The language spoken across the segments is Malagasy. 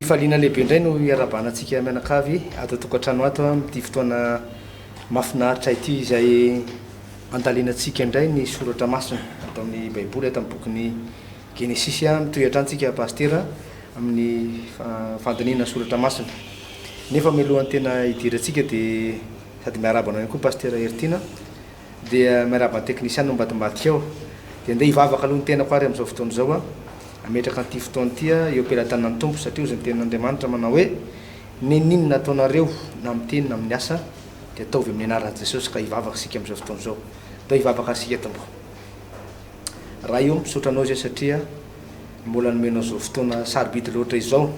Fifaliana lehibe indray no iarahabana antsika mianakavy ato an-tokantrano ato amin'ity fotoana mahafinaritra ity izay andalinantsika indray ny soratra masina ato amin'ny Baiboly, ato amin'ny bokin'ny Genesisy. Mitohy hatrany tsika Pasitera amin'ny fandinihana soratra masina. Nefa mialohan'ny tena hidirantsika dia sady miarahaba anao ihany koa Pasitera Heritiana. Dia miarahaba ny teknisiana ambadimbadika ao. Dia andeha hivavaka aloha ny tenako ary amin'izao fotoana izao aho, hametraka an'ity fotoana ity eo am-pelatanan'ny Tompo, satria hozy ny tenin'Andriamanitra manao hoe, N'inon'inona ataonareo, na amin'ny teny na amin'ny asa, dia ataovy amin'ny anaran'i Jesosy, ka hivavaka isika amin'izao fotoana izao. Ndao hivavaka isika Tompoko. Ray ô, misaotra Anao izay satria mbola nomenao izao fotoana sarobidy loatra izao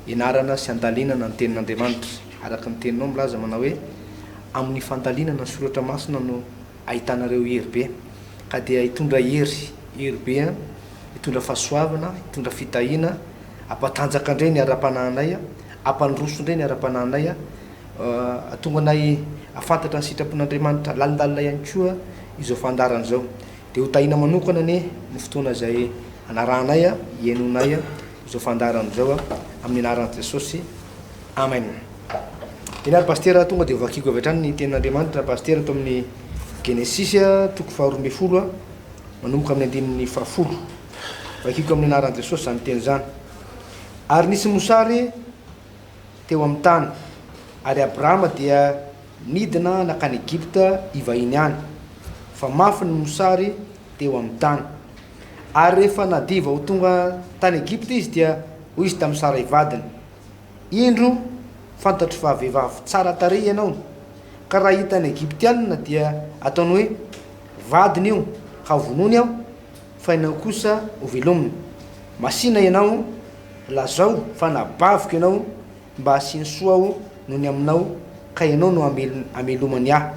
hianarana sy handalinana ny Tenin'Andriamanitra. Araka ny Teninao milaza manao hoe, Amin'ny fandalinana ny Soratra Masina no ahitanareo hery be. Ka dia hitondra hery, hery be an, hitondra fahasoavana, hitondra fitahiana, hampatanjaka indray ny ara-panahinay, hampandroso indray ny ara-panahinay, hahatonga anay hahafantatra ny sitrapon'Andriamanitra lalindalina ihany koa izao fandaharana izao. Dia ho tahiana manokana anie ny fotoana izay hanarahanay, hihainoanay izao fandaharana izao amin'ny anaran'i Jesosy. Amen. Eny ary Pasitera, tonga dia hovakiko avy hatrany ny tenin'Andriamanitra Pasitera ato amin'ny Genesisy toko faha-12 manomboka amin'ny andininy fahafolo. Vakiko amin'ny anaran'i Jesosy izany teny izany. Ary nisy mosary teo amin'ny tany, ary Abrahama dia nidina nankany Egypta hivahiny any, fa mafy ny mosary teo amin'ny tany. Ary rehefa nadiva ho tonga tany Egypta izy, dia hoy izy tamin'i Saray vadiny, Indro, fantatro fa vehivavy tsara tarehy ianao, ka raha hitan'ny Egyptianina dia hataony hoe, Vadiny io, ka hovonoiny aho, fa ianao kosa hovelominy. Masìna ianao, lazao fa anabaviko ianao, mba hasiany soa aho noho ny aminao, ka ianao no hamelomany ahy.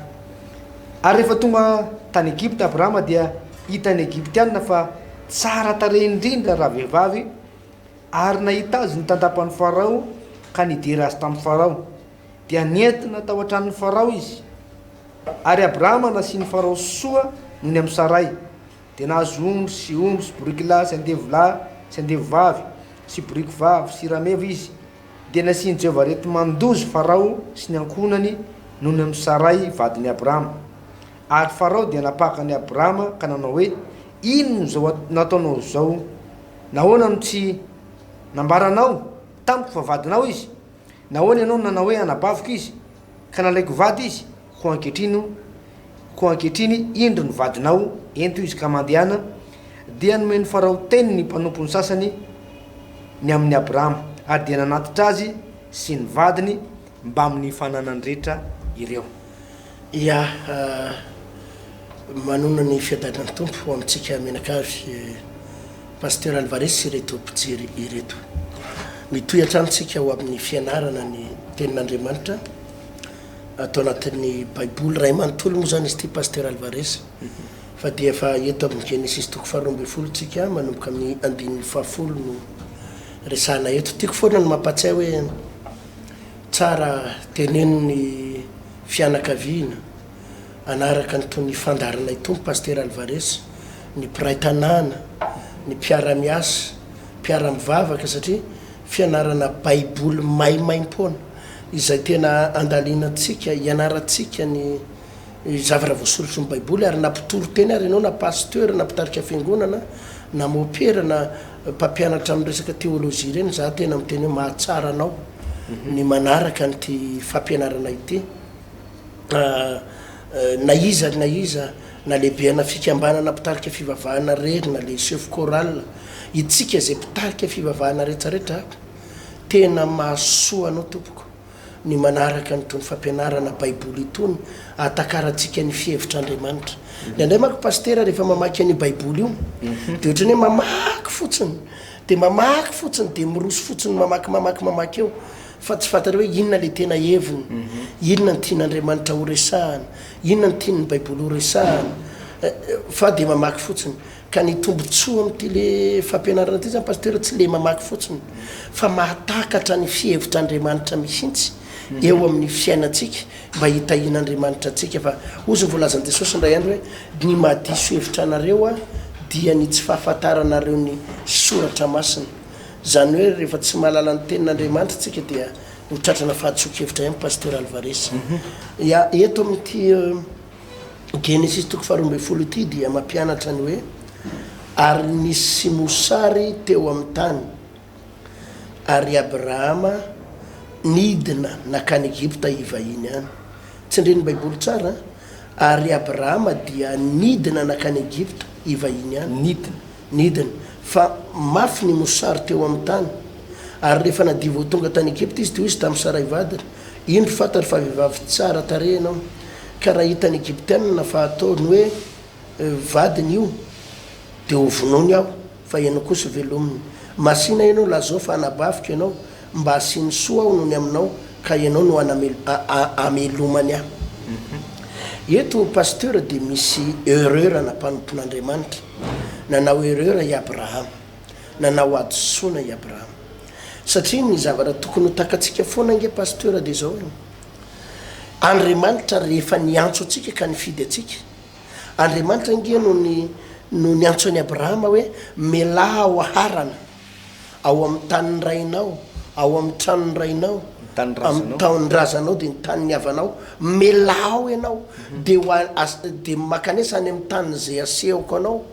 Ary rehefa tonga tany Egypta Abrahama dia hitan'ny Egyptianina fa tsara tarehy indrindra ravehivavy, ary nahita azy ny tandapan'i Farao ka nidera azy tamin'i Farao. Dia nentina tao an-tranon'i Farao izy. Ary Abrahama nasian'i Farao soa noho ny amin'i Saray. Dia nahazo ondry sy omby sy boriky lahy sy andevo lahy sy andevo vavy sy boriky vavy sy rameva izy. Dia nasian'i Jehovah areti-mandoza Farao sy ny ankohonany noho ny amin'i Saray vadin'i Abrama. Ary Farao dia nampaka an'i Abrama ka nanao hoe, Inona izao nataonao izao? Nahoana no tsy nambaranao tamiko fa vadinao izy? Nahoana ianao no nanao hoe, Anabaviko izy, ka nalaiko vady izy? Koa ankehitriny, koa ankehitriny, indro ny vadinao, ento izy ka mandehana. Dia nomen'i Farao teny ny mpanompony sasany ny amin'i Abrama, ary dia nanatitra azy sy ny vadiny mbamin'ny fananany rehetra ireo. Ya, manonona ny fiadanan'ny Tompo ho amintsika mianakavy Pasteur Alvarez sy ireto mpijery ireto. Mitohy hatrany tsika ho amin'ny fianarana ny tenin'Andriamanitra ato anatin'ny Baiboly iray manontolo moa izany izy ity Pasteur Alvarez fa dia efa eto amin'ny Genesisy toko faharoa ambinifolo tsika manomboka amin'ny andininy fahafolo no resahana eto. Tiako foana ny mampatsiahy hoe tsara teneno ny fianakaviana hanaraka ny toy ny fandaharanay Tompo Pasitera Alvarez, ny mpiray tanàna, ny mpiara-miasa, mpiara-mivavaka satria fianarana baiboly maimaimpoana izay tena andalinantsika, ianarantsika ny zavatra voasoratry ny baiboly ary na mpitory teny ary ianao na pasteur na mpitarika fiangonana na mopera na mpampianatra amin'ny resaka teolojia ireny, za tena miteny hoe mahatsara anao ny manaraka an'ity fampianarana ity. Na iza na iza, na lehibeana fikambanana mpitarika fivavahana rery, na le chef chorale, itsika izay mpitarika fivavahana retraretra, tena mahasoa anao tompoko ny manaraka an'itony fampianarana baiboly itony, ahatakarantsika ny fihevitr'Andriamanitra. Indraindray manko pasitera rehefa mamaky an'io baiboly io, dia ohatran'ny hoe mamaky fotsiny, dia mamaky fotsiny, dia miroso fotsiny mamaky mamaky mamaky eo. Fa tsy fantatra hoe inona ilay tena heviny, inona no tian'Andriamanitra horesahana, inona no tian'ny Baiboly horesahana, fa dia mamaky fotsiny. Ka ny tombontsoa amin'ity le fampianarana ity zany Pasteur tsy le mamaky fotsiny fa mahatakatra ny fihevitr'Andriamanitra mihitsy eo amin'ny fiainantsika mba hitahian'Andriamanitra antsika fa hozy ny voalazan'i Jesosy indray andro hoe ny mahadiso hevitra anareo dia ny tsy fahafantaranareo ny soratra masina. Izany hoe rehefa tsy mahalala ny tenin'Andriamanitra tsika dia ho tratrana fahadisoan-kevitra ihany Pasteur Alvarez. Ya, eto amin'ity Genesisy toko faharoa ambin'ny folo ity dia mampianatra ny hoe ary nisy mosary teo amin'ny tany ary i Abrahama nidina nankany Egypta hivahiny any. Tsindrin'ny Baiboly tsara an! Ary i Abrahama dia nidina nankany Egypta hivahiny any. Nidina. Nidina. Fa mafy ny mosary teo amin'ny tany. Ary rehefa nadiva ho tonga tany Egypta izy, dia hoy izy tamin'i Saray vadiny, Indro fantatro fa vehivavy tsara tarehy ianao, ka raha hitan'ny Egyptiana fa ataony hoe vadiny io, dia hovonoiny aho, fa ianao kosa hovelominy. Masìna ianao, lazao fa anabaviko ianao, mba hasiany soa aho noho ny aminao, ka ianao no hamelomany ahy. Eto Pasteur dia misy erreur ana mpanompon'Andriamanitra. Nanao erreur i Abrahama. Nanao hadisoana i Abrahama. Satria ny zavatra tokony ho takatsika foana ange Pasteur dia izao e, Andriamanitra rehefa niantso antsika ka nifidy antsika, Andriamanitra ange no ny no niantso an'i Abrahama hoe mialà ao Harana, ao amin'ny tanin'ny rainao, ao amin'ny tranon'ny rainao, amin'ny tanindrazanao dia ny tanin'ny havanao, mialà ao ianao dia ho dia mankanesa any amin'ny tany izay asehoko anao.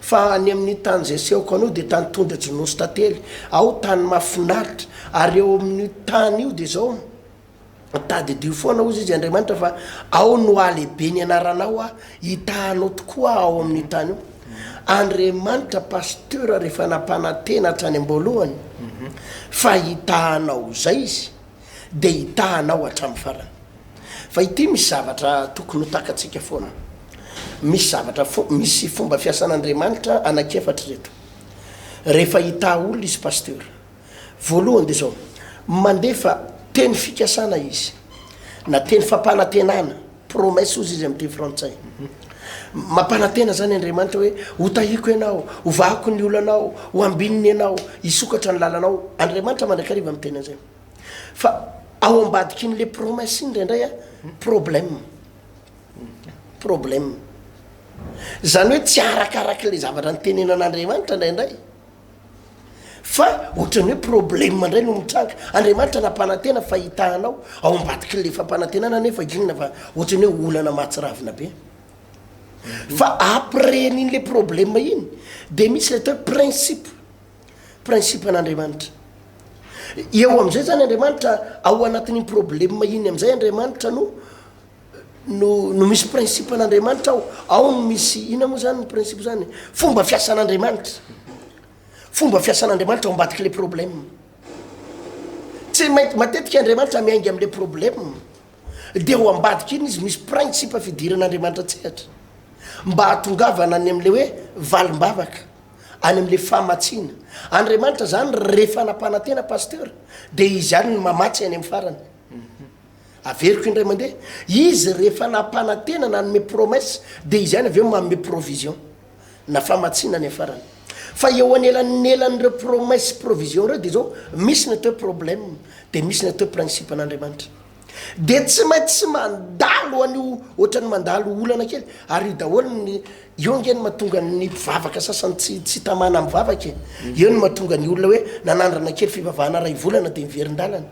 Fa any amin'ny tany izay asehoko anao dia tany tondra-dronono sy tantely, ao tany mahafinaritra, ary eo amin'io tany io dia izao, Tadidio foana, hozy izy, Andriamanitra, fa ao no hahalehibe ny anaranao aho, hitahanao tokoa aho ao amin'io tany io. Andriamanitra, Pasteur, rehefa nampanantena hatrany am-boalohany fa hitahanao izay izy, dia hitahanao hatramin'ny farany. Fa ity misy zavatra tokony ho takatsika foana. Misy zavatra, misy fomba fiasan'Andriamanitra anankiefatra ireto. Rehefa hitaha olona izy, Pasteur, Voalohany dia izao, mandefa teny fikasana izy, na teny fampanantenana, promesse hozy izy amin'ny teny frantsay. Mampanantena izany Andriamanitra hoe hotahiko ianao, hovahako ny olanao, ho ambininy ianao, hisokatra ny lalanao. Andriamanitra mandrakariva miteny an'izay. Fa ao ambadikin'ilay promesse iny indraindray a, problème. Problème. Izany hoe tsy arakarak'ilay zavatra nitenenan'Andriamanitra indraindray. Fa ohatran'ny hoe problème indray no mitranga. Andriamanitra nampanantena fa hitaha anao, ao ambadik'ilay fampanantenana anefa inona fa ohatran'ny hoe olana mahatsiravina be. Fa après an'iny le problème iny dia misy ilay atao hoe principe, principe an'Andriamanitra. Eo amin'izay zany Andriamanitra, ao anatin'iny problème iny amin'izay Andriamanitra no no no misy principe an'Andriamanitra ao, ao no misy inona moa zany ny principe zany? Fomba fiasan'Andriamanitra, fomba fiasan'Andriamanitra ao ambadik'le problème. Tsy maintsy matetika Andriamanitra miainga am'le problème, de ao ambadika iny izy misy principe fidiran'Andriamanitra an-tsehatra mba hahatongavana any am'le hoe valim-bavaka, any am'le famatsiana. Andriamanitra zany rehefa nampanantena pasteur de izy ihany no mamatsy any amin'ny farany. Averiko indray mandeha, izy rehefa nampanantena nanome promesse dia izy ihany avy eo manome provision na famatsiana any afarany. Fa eo anelanelan'ireo promesse sy provision ireo dia izao, misy ny atao hoe problème, dia misy ny atao hoe principe an'Andriamanitra. Dia tsy maintsy mandalo an'io ohatran'ny mandalo olana kely, ary io daholo ny, eo ange no mahatonga ny mpivavaka sasany tsy tsy tamana mivavaka e. Eo no mahatonga ny olona hoe nanandrana kely fivavahana iray volana dia miverin-dalana.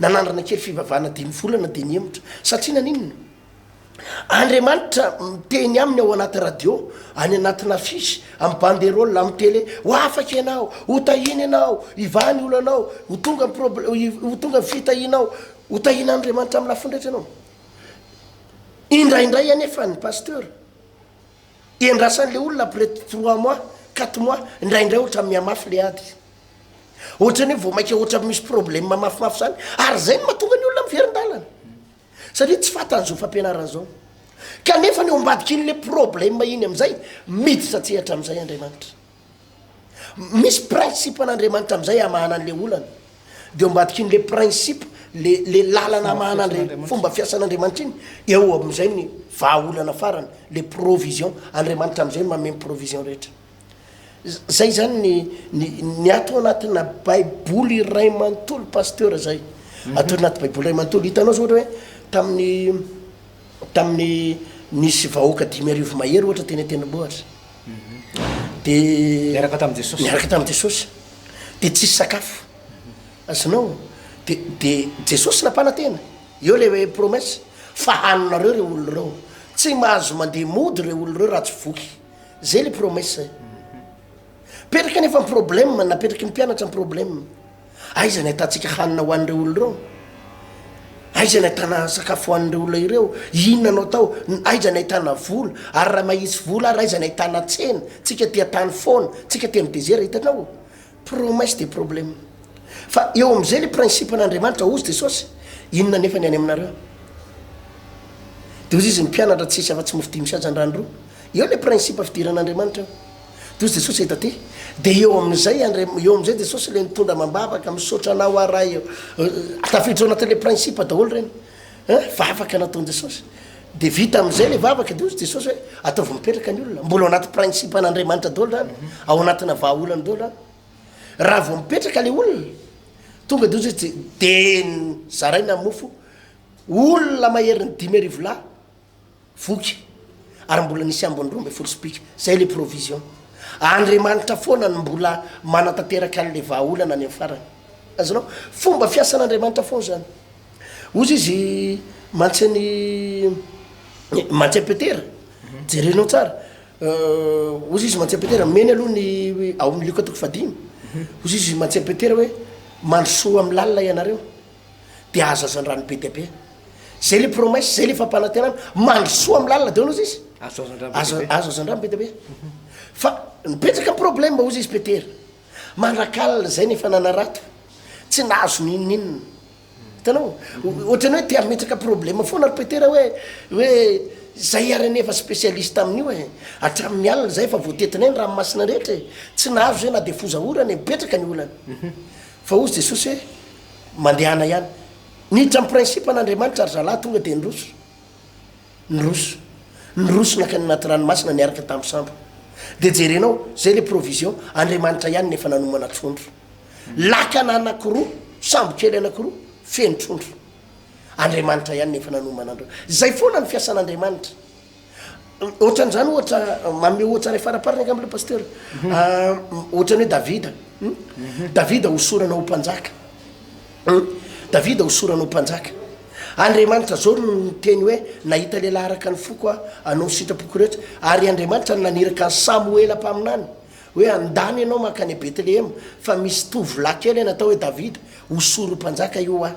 Nanandrana kely fivavahana dimy volana dia nihemotra. Satria naninona? Andriamanitra miteny aminy ao anaty radio, any anatina affiche, amin'ny banderole, amin'ny télé, ho afaka ianao, ho tahiana ianao, hivaha ny olanao, ho tonga ny proble-, ho tonga ny fitahianao, ho tahian'Andriamanitra amin'ny lafiny rehetra ianao. Indraindray anefa ny pasteur, endrasan'ilay olona après trois mois, quatre mois, indraindray ohatra mihamafy ilay ady. Ohatrany hoe vao maika ohatrany misy problème mafimafy zany ary zay no mahatonga ny olona miverin-dalana satria tsy fantany zao fampianarana zao kanefa ny eo ambadiky iny le problème iny amizay miditra an-tsehatra amizay Andriamanitra misy principe an'Andriamanitra amizay hamahana an'le olana de eo ambadiky iny le principe le le lalana hamahana andre fomba fiasan'Andriamanitra iny eo amizay ny vahaolana farany le provision Andriamanitra amizay manome ny provision rehetra Zay zany ny ny ny ato anatina baiboly iray manontolo pasteur zay. Ato anaty baiboly iray manontolo. Hitanao zao ohatra hoe tamin'ny tamin'ny nisy vahoaka 5000 mahery ohatra teny an-tendrombohitra. De Niaraka tamin'i Jesosy. Niaraka tamin'i Jesosy. De tsisy sakafo. Azonao? De de Jesosy nampanantena, eo le hoe promesse, fa haninareo reo olona reo. Tsy mahazo mandeha mody reo olona reo raha tsy voky. Zay le promesse. Mipetraka anefa ny problème, napetraky ny mpianatra ny problème. Aiza ny ahitantsika hanina ho an'ireo olona ireo? Aiza ny ahitana sakafo ho an'ireo olona ireo? Inona no atao? Aiza ny ahitana vola? Ary raha mahitsy vola ary aiza ny ahitana tsena? Tsika tia tany foana, tsika tia mi-désert, hitanao? Promesse de problème. Fa eo amin'izay le principe an'Andriamanitra, hozy Jesosy, inona anefa ny any aminareo? De hozy izy ny mpianatra tsisy afa-tsy mofo dimy sy hazandrano roa. Eo le principe fidiran'Andriamanitra eo. De hozy Jesosy eto aty. De eo amin'izay Andria, eo amin'izay Jesosy le nitondra amam-bavaka, misaotra anao aho Ray ô. Tafiditra ao anatin'le principe daholo ireny. Hein, vavaka nataon'i Jesosy. De vita amin'izay le vavaka, de hozy Jesosy hoe ataovy mipetraka ny olona. Mbola ao anaty principe an'Andriamanitra daholo zany, ao anatina vahaolana daholo zany. Raha vao mipetraka le olona, tonga de hozy izy, de zaraina mofo, olona maherin'ny 5000 lahy. Voky, ary mbola nisy ambiny 12 sobika. Zay le provision. Andriamanitra foana no mbola manatanteraka an'le vahaolana any amin'ny farany. Azonao? Fomba fiasan'Andriamanitra foana zany. Hozy izy mantsy an'i mantsy an'i Petera, jerenao tsara, hozy izy mantsy an'i Petera, omeny aloha ny ao amin'ny Lioka toko fahadimy, hozy izy mantsy an'i Petera hoe mandrosoa amin'ny lalina ianareo, dia azo hazandrano be dia be. Zay le promesse, zay le fampanantenana, mandrosoa amin'ny lalina daholo ozy izy. Azo hazandrano be dia be. Azo hazandrano be dia be. Fa mipetraka ny problème ozy izy Petera. Mandrakalina zay nefa nanarato, tsy nahazo n'inon'inona. Hitanao? Ohatran'ny hoe te hametraka problème foana ry Petera hoe hoe zay ary anie efa spécialiste amin'io e. Hatramin'ny alina zay efa voatetinay ny ranomasina rehetra e. Tsy nahazo zay na dia foza orana e, mipetraka ny olana. Fa hozy Jesosy hoe mandehana ihany. Niditra amin'ny principe an'Andriamanitra ry zalahy tonga dia niroso. Niroso. Niroso nankany anaty ranomasina niaraka tamin'ny sambo. Dia jerenao, zay le provision, Andriamanitra ihany no efa nanomana trondro. Lakana anakiroa, sambo kely anakiroa, feno trondro. Andriamanitra ihany no efa nanomana an'ireo. Zay foana ny fiasan'Andriamanitra. Ohatran'izany ohatra, manome ohatra iray faraparany angamba aloha pasteur. Ohatran'ny hoe Davida. Davida hosorana ho mpanjaka. Davida hosorana ho mpanjaka. Andriamanitra zao no niteny hoe nahita lehilahy araka ny foko aho, hanao ny sitrapoko rehetra. Ary Andriamanitra no naniraka an'i Samoela mpaminany hoe andany ianao mankany Betlehema fa misy tovolahy kely any atao hoe Davida, hosory ho mpanjaka io aho.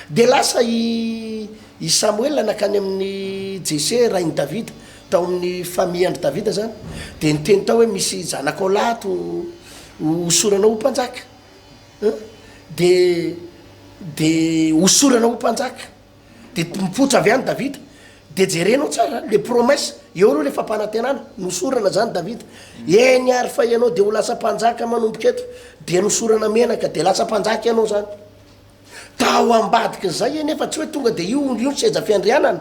Dia lasa i i Samoela nankany amin'i Jese, rain'i Davida, tao amin'ny famille-ndry Davida izany, dia niteny tao hoe misy zanakao lahy ato hosorana ho mpanjaka. Hein? Dia dia hosorana ho mpanjaka. Dia mipoitra avy any Davida. Dia jerenao tsara le promesse, eo aloha le fampanantenana, nosorana zany Davida. Eny ary fa ianao dia ho lasa mpanjaka manomboka eto. Dia nosorana menaka, dia lasa mpanjaka ianao zany. Tao ambadik'izay anefa tsy hoe tonga dia io io ny seza fiandrianana,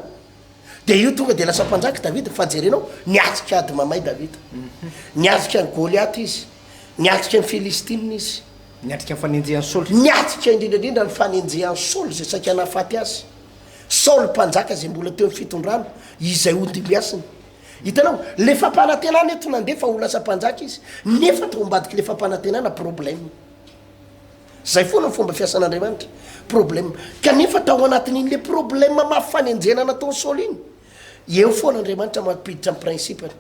dia io tonga dia lasa mpanjaka Davida, fa jerenao, niatrika ady mamay Davida. Niatrika an'i Goliata izy, niatrika ny Filistina izy. Niatrika ny fanenjehan'i Saoly. Niatrika indrindra indrindra ny fanenjehan'i Saoly izay saika nahafaty azy. Saoly mpanjaka izay mbola teo amin'ny fitondrana, izay hondimbiasiny. Hitanao, le fampanantenana eto nandeha fa ho lasa mpanjaka izy, nefa tao ambadik'ilay fampanantenana problème. Zay foana ny fomba fiasan'Andriamanitra. Problème. Kanefa tao anatin'iny le problème mafy fanenjehana nataon'i Saoly iny, eo foana Andriamanitra mampiditra ny principe-ny.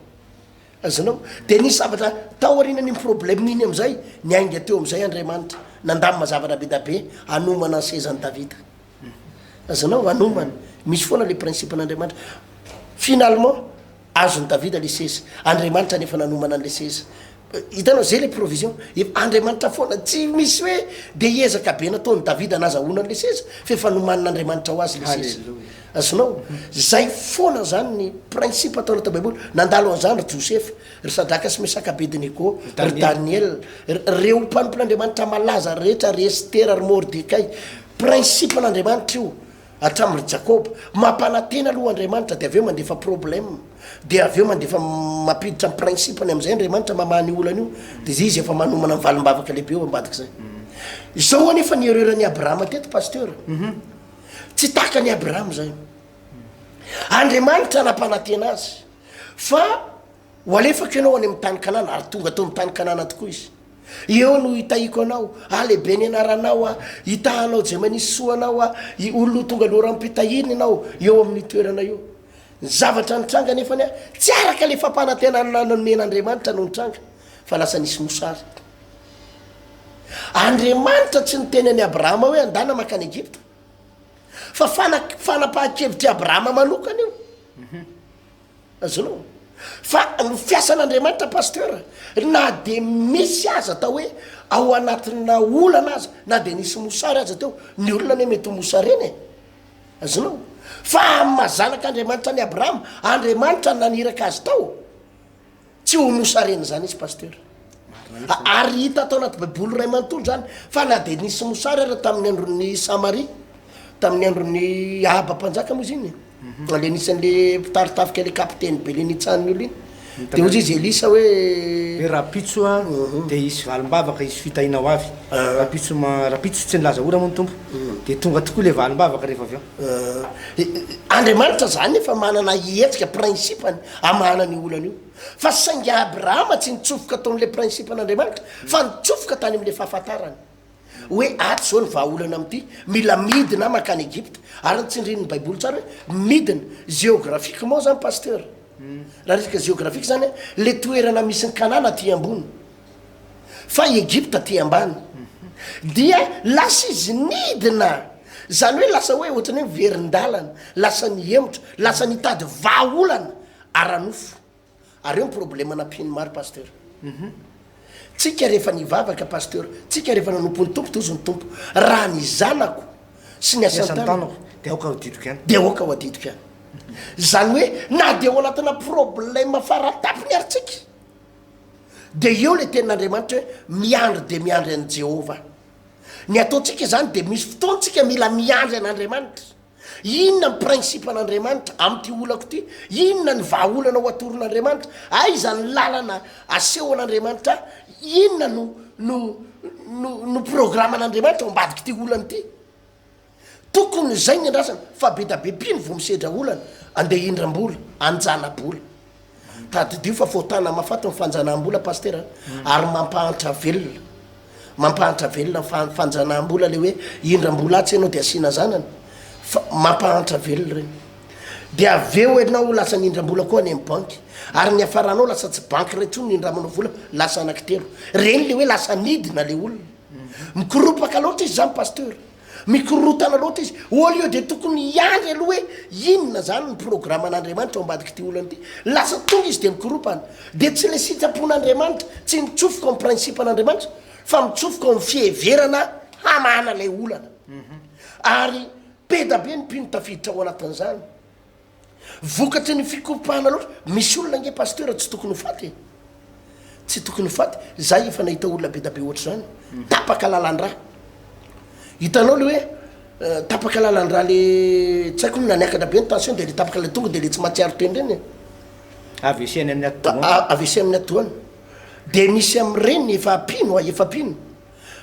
Azonao? Dia nisy zavatra tao aorianan'iny problème iny amin'izay, niainga teo amin'izay Andriamanitra, nandamina zavatra be dia be hanomana ny sezan'i Davida. Azonao? Hanomana. Misy foana le principe-n'Andriamanitra. Finalement, Azon'i Davida le seza. Andriamanitra nefa nanomana an'le seza. Hitanao, zay le provision. Efa Andriamanitra foana, tsy misy hoe de hiezaka be nataon'i Davida nazahoana an'le seza, fa efa nomanin'Andriamanitra ho azy le seza. Azonao? Zay foana zany ny principe atao anaty baiboly. Nandalo an'izany ry Josefa, ry Sadraka sy Mesaka Abednego, ry Daniel, reo mpanompon'Andriamanitra malaza rehetra, ry Estera, ry Mordekay. Principe an'Andriamanitra io. Hatramin'ny ry Jakoba. Mampanantena aloha Andriamanitra dia avy eo mandefa problème. Dia avy eo mandefa mampiditra ny principe-ny amin'izay Andriamanitra mamaha an'io olana io. Dia izay izy efa manomana ny valim-bavaka lehibe eo ambadik'izay. Izao anefa ny erreur-n'i Abrahama teto Pasteur. Tsy takan'i Abrahama izay. Andriamanitra nampanantena azy fa ho alefako ianao any amin'ny tany Kanana ary tonga tao amin'ny tany Kanana tokoa izy. Eo no hitahiako anao, halehibe ny anaranao aho, hitahanao izay manisy soa anao aho, olona ho tonga loharam-pitahiana ianao eo amin'io toerana io. Ny zavatra nitranga anefa anie, tsy araka ilay fampanantenana nomen'Andriamanitra no nitranga, fa lasa nisy mosary. Andriamanitra tsy niteny an'i Abrahama hoe andana mankany Egypta, fa fanapahan-kevitr'i Abrahama manokana io. Azonao? Fa ny fiasan'Andriamanitra Pasteur, na dia misy aza atao hoe ao anatina olana aza, na dia nisy mosary aza teo, ny olona anie mety ho mosarena e! Azonao? Fa amin'ny maha zanak'Andriamanitra an'i Abrahama, Andriamanitra no naniraka azy tao, tsy ho mosarena izany izy Pasteur. Ary hita ato anaty baiboly iray manontolo izany fa na dia nisy mosary ara tamin'ny andron'ny Samaria, tamin'ny andron'ny Ahaba mpanjaka moa izy iny, mhm. le nisy an'le mpitari-tafika le kapiteny be le nitsahan'ny olona iny. Dia hoy izy Elisa hoe hoe rahampitso a mhm. dia hisy valim-bavaka, hisy fitahiana ho avy. Ah. Rahampitso ma rahampitso tsy nilaza ora moa ny Tompo. Mhm. Dia tonga tokoa le valim-bavaka rehefa avy eo. Ah. Andriamanitra izany efa manana hetsika principe-ny hamahana ny olana io. Fa saingy Abrahama tsy nitsofoka tao amin'ilay principe-n'Andriamanitra fa nitsofoka tany amin'ilay fahafantarany hoe ato izao ny vahaolana amin'ity, mila midina aho mankany Egypta. Ary notsindrin'ny Baiboly tsara hoe midina, géographiquement zany Pasteur, raha resaka géographique zany an, le toerana misy ny Kanana aty ambony fa i Egypta aty ambany. Dia lasa izy nidina, zany hoe lasa hoe ohatran'ny hoe miverin-dalana, lasa nihemotra, lasa nitady vahaolana ara-nofo. Ary eo ny problème nampian'ny maro Pasteur. Tsika rehefa nivavaka Pasteur, tsika rehefa nanompo ny Tompo de hozy ny Tompo, raha ny zanako sy ny asan-tanako de aoka ho adidiko ihany. De aoka ho adidiko ihany. Zany hoe na de ao anatina problème faratapony ary tsika, de eo le tenin'Andriamanitra hoe miandry de miandry an'i Jehovah. Ny ataontsika zany de misy fotoana tsika mila miandry an'Andriamanitra. Inona ny principe an'Andriamanitra amin'ity olako ity? Inona ny vahaolana ho atoron'Andriamanitra? Aiza ny lalana asehon'Andriamanitra ahy? Inona no no no no programan'Andriamanitra ao ambadik'ity olana ity? Tokony izay ny andrasana fa be da be mpino vao misedra olana, andeha hindram-bola, hanjana-bola. Tadidio fa fahotana mahafaty ny fanjanaham-bola Pasitera a, ary mampahantra velona, mampahantra velona ny fanjanaham-bola le hoe indram-bola atsy ianao de asiana zanany fa mampahantra velona ireny. De avy eo ianao lasa nindram-bola koa any amin'ny banky, ary ny hiafaranao lasa tsy banky iray intsony no indramanao vola, lasa anankitelo. Ireny le hoe lasa nidina le olona. Mikoropaka loatra izy zany Pasteur. Mikorontana loatra izy. Au lieu de tokony hiandry aloha hoe inona zany ny programan'Andriamanitra ao ambadik'ity olana ity, lasa tonga izy de mikoropana. De tsy le sitrapon'Andriamanitra, tsy mitsofoka ao amin'ny principe-n'Andriamanitra fa mitsofoka ao amin'ny fiheverana hamahana ilay olana. Ary be da be ny mpino tafiditra ao anatin'izany. Vokatry ny fikopahana loatra, misy olona ange pasteur tsy tokony ho faty e! Tsy tokony ho faty, za efa nahita olona be da be ohatr'izany, tapaka lalan-drà, hitanao le hoe tapaka lalan-drà le tsy haiko na niakatra be ny tension de le tapaka le tonga de le tsy mahatsiaro tena ireny e! AVC any amin'ny atidohany. AVC amin'ny atidohany, de misy amin'ireny efa mpino a, efa mpino,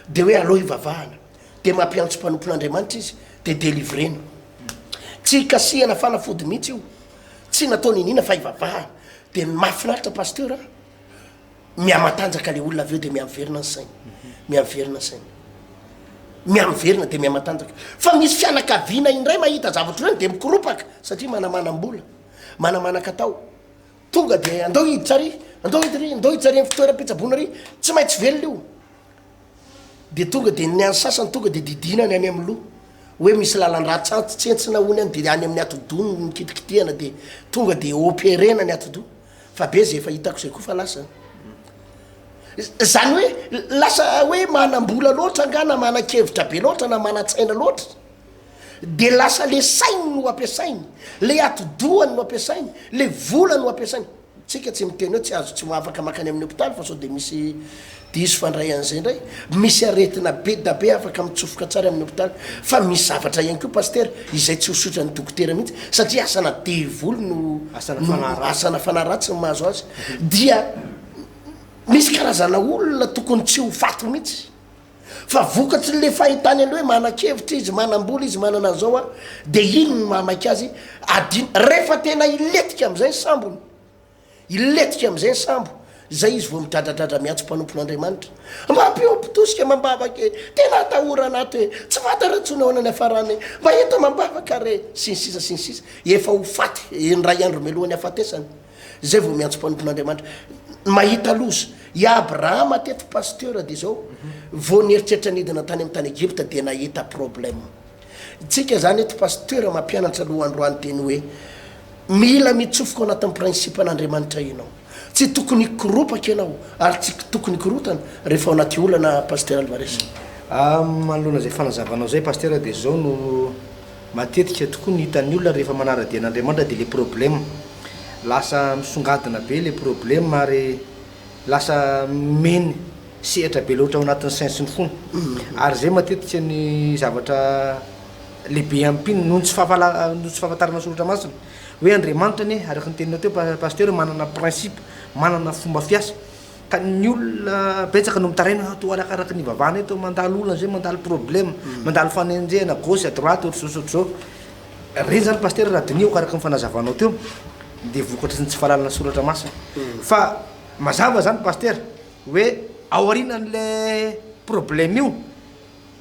de hoe aleo hivavahana. de mampiantso mpanompon'Andriamanitra izy de delivrena. Tsy ikasihana fanafody mihitsy io, tsy natao niniana fa ivavahana. De ny mahafinaritra pasteur a, mihamatanjaka le olona avy eo de mihamiverina ny sainy, mihamiverina ny sainy, mihamiverina de mihamatanjaka. Fa misy fianakaviana indray mahita zavatra ireny de mikoropaka satria manamanam-bola, manamanan-katao. Tonga de andao hiditra ary, andao hiditra ary, andao hiditra ary amin'ny fitoeram-pitsaboana ary, tsy maintsy velona io. Dia tonga dia ny an'ny sasany tonga dia didiana ny any amin'ny loha, hoe misy lalan-drà tsentsina hono any dia any amin'ny atidoha no nikitikitihana dia tonga dia operena ny atidoha, fa be izay efa hitako izay koa fa lasa. Izany hoe lasa hoe manam-bola loatra angaha na manan-kevitra be loatra na manan-tsaina loatra dia lasa le sainy no ampiasainy, le atidohany no ampiasainy, le vola no ampiasainy. Tsika tsy miteny hoe tsy azo tsy afaka makany amin'ny hopitaly fa sao dia misy diso fandray an'izay indray. Misy aretina be da be afaka mitsofoka tsara amin'ny hopitaly fa misy zavatra ihany koa pasitera izay tsy ho sotran'ny dokotera mihitsy satria asana devoly no asana fanahy ratsy no mahazo azy. Dia misy karazana olona tokony tsy ho faty mihitsy. Fa vokatry le fahitany an'le hoe manan-kevitra izy, manam-bola izy, manana an'izao an, de iny no mahamaika azy adino, rehefa tena hilentika am'zay ny sambony, hilentika am'zay ny sambo, Zay izy vao midradradradra miantso mpanompon'Andriamanitra. Mba ampio mpitosika amam-bavaka e! Tena atahorana ato e! Tsy fantatra intsony ahoana ny hafarana e! Mba ento amam-bavaka re! Sy ny sisa sy ny sisa. Efa ho faty indray andro mialohan'ny hafatesany. Zay vao miantso mpanompon'Andriamanitra. Mahita loza. I Abrahama teto Pasteur dia izao, vao nieritreritra nidina tany amin'ny tany Egypta dia nahita problème. Tsika zany eto Pasteur mampianatra aloha androany teny hoe mila mitsofoka ao anatin'ny principe an'Andriamanitra ianao. Tsy tokony hikoropaka ianao ary tsy tokony hikorotana rehefa ao anaty olana Pasteur Alvarez. Manoloana izay fanazavanao izay Pasteur dia izao no matetika tokoa ny hitan'ny olona rehefa manara-dia an'Andriamanitra dia le problème. Lasa misongadina be le problème ary lasa meny sehatra be loatra ao anatin'ny sainy sy ny fony. Ary izay matetika ny zavatra lehibe amin'ny mpino noho ny tsy fahafala- noho ny tsy fahafantarana ny soratra masina. Hoe Andriamanitra anie, araka ny teninao teo Pasteur, manana principe, manana fomba fiasa. Ka ny olona betsaka no mitaraina hoe toa arakaraka ny ivavahana eto mandalo olana zay, mandalo problème, mandalo fanenjehana gauche à droite ohatr'izao sy ohatr'izao. Ireny zany Pasteur raha dinihiko araka ny fanazavanao teo dia vokatry ny tsy fahalalana soratra masina. Fa mazava zany Pasteur hoe aorianan'le problème io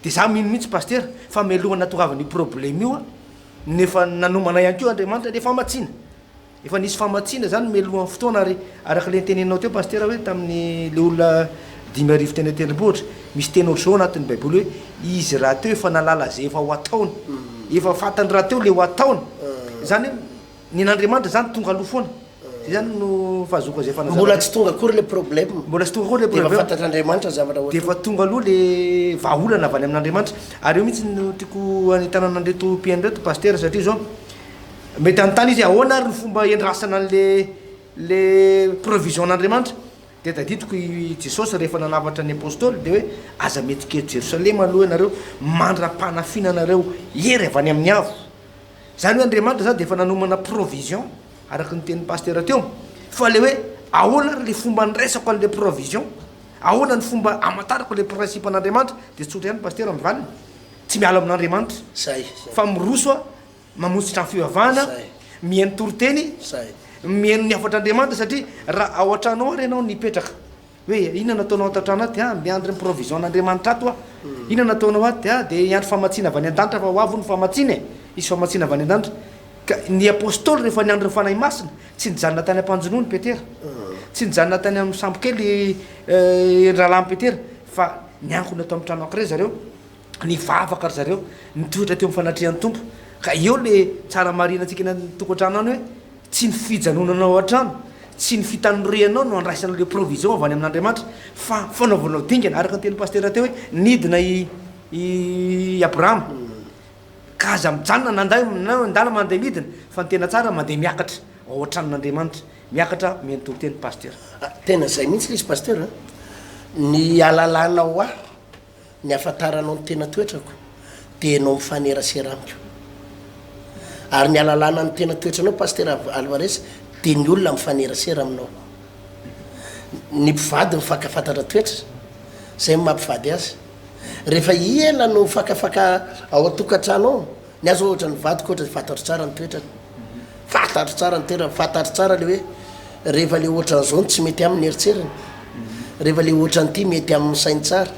dia za mino mihitsy Pasteur fa mialohan'ny nahatongavan'io problème io no efa nanomana ihany koa Andriamanitra le famatsiana. Efa nisy famatsiana izany mialohan'ny fotoana ary araka ilay niteneninao teo Pasitera hoe tamin'ny le olona 5000 teny an-tendrombohitra, misy teny ohatr'izao anatin'ny baiboly hoe izy rahateo efa nahalala izay efa ho ataony, efa fantany rahateo ilay ho ataony, izany hoe ny an'Andriamanitra izany tonga aloha foana, izay izany no fahazoako an'izay fanazavana. Mbola tsy tonga akory ilay problème. Mbola tsy tonga akory ilay problème. Dia efa fantatr'Andriamanitra ny zavatra ho ataony. Dia efa tonga aloha ilay vahaolana avy any amin'Andriamanitra. Ary eo mihitsy no tiako hanentanana an'ireto mpihaino ireto Pasitera satria izao, Mety hanontany izy hoe ahoana ary ny fomba hiandrasana an'le le provision an'Andriamanitra. Dia tadidiko i Jesosy rehefa nanafatra ny Apostoly dia hoe aza mety kely Jerosalema aloha ianareo mandra-panafiana anareo hery avy any amin'ny avo. Izany hoe Andriamanitra izany dia efa nanomana provision araka ny tenin'ny Pasitera teo. Fa le hoe ahoana ary le fomba andraisako an'le provision? Ahoana ny fomba hamantarako le principe an'Andriamanitra? Dia tsotra ihany Pasitera ny valiny, tsy miala amin'Andriamanitra fa miroso aho mamonjy trano fivavahana, mihaino toriteny, mihaino ny hafatr'Andriamanitra satria raha ao an-trano ao ary ianao nipetraka hoe inona no ataonao ato an-trano ato dia miandry ny provision an'Andriamanitra ato aho, inona no ataonao ato dia dia hiandry famatsiana avy any an-danitra fa ho avy hono ny famatsiana e, hisy famatsiana avy any an-danitra. Ka ny apostoly rehefa niandry ny Fanahy Masina, tsy nijanona tany am-panjonoana i Petera, tsy nijanona tany amin'ny sambokely i rahalahin'i Petera fa niangona tao amin'ny trano anankiray zareo. nivavaka ry zareo, nitoetra teo amin'ny fanatrehan'ny Tompo. Ka eo le tsara marihina antsika any an-tokantrano any hoe tsy ny fijanonanao ao an-trano, tsy ny fitanorianao no andraisana le provision avy any amin'Andriamanitra fa fanaovanao dingana, araka ny tenin'i Pasitera teo hoe nidina i i Abrahama. Ka aza mijanona na anday na andala mandeha midina fa ny tena tsara mandeha miakatra ao an-tranon'Andriamanitra. Miakatra mihaino toriteny Pasitera. Tena zay mihitsy le izy Pasitera a! Ny alalanao ahy Ny ahafantaranao ny tena toetrako dia ianao mifanerasera amiko. Ary ny ahalalana ny tena toetranao Pasitera Alvarez dia ny olona mifanerasera aminao. Ny mpivady mifankafantatra toetra, izay no maha mpivady azy. Rehefa ela no mifankafaka ao an-tokantrano ao, Ny ahy zao ohatra ny vadiko ohatra fantatro tsara ny toetrany, fantatro tsara ny toetrany, fantatro tsara le hoe rehefa le ohatran'izao no tsy mety aminy eritseriny, rehefa le ohatran'ity mety amin'ny sainy tsara,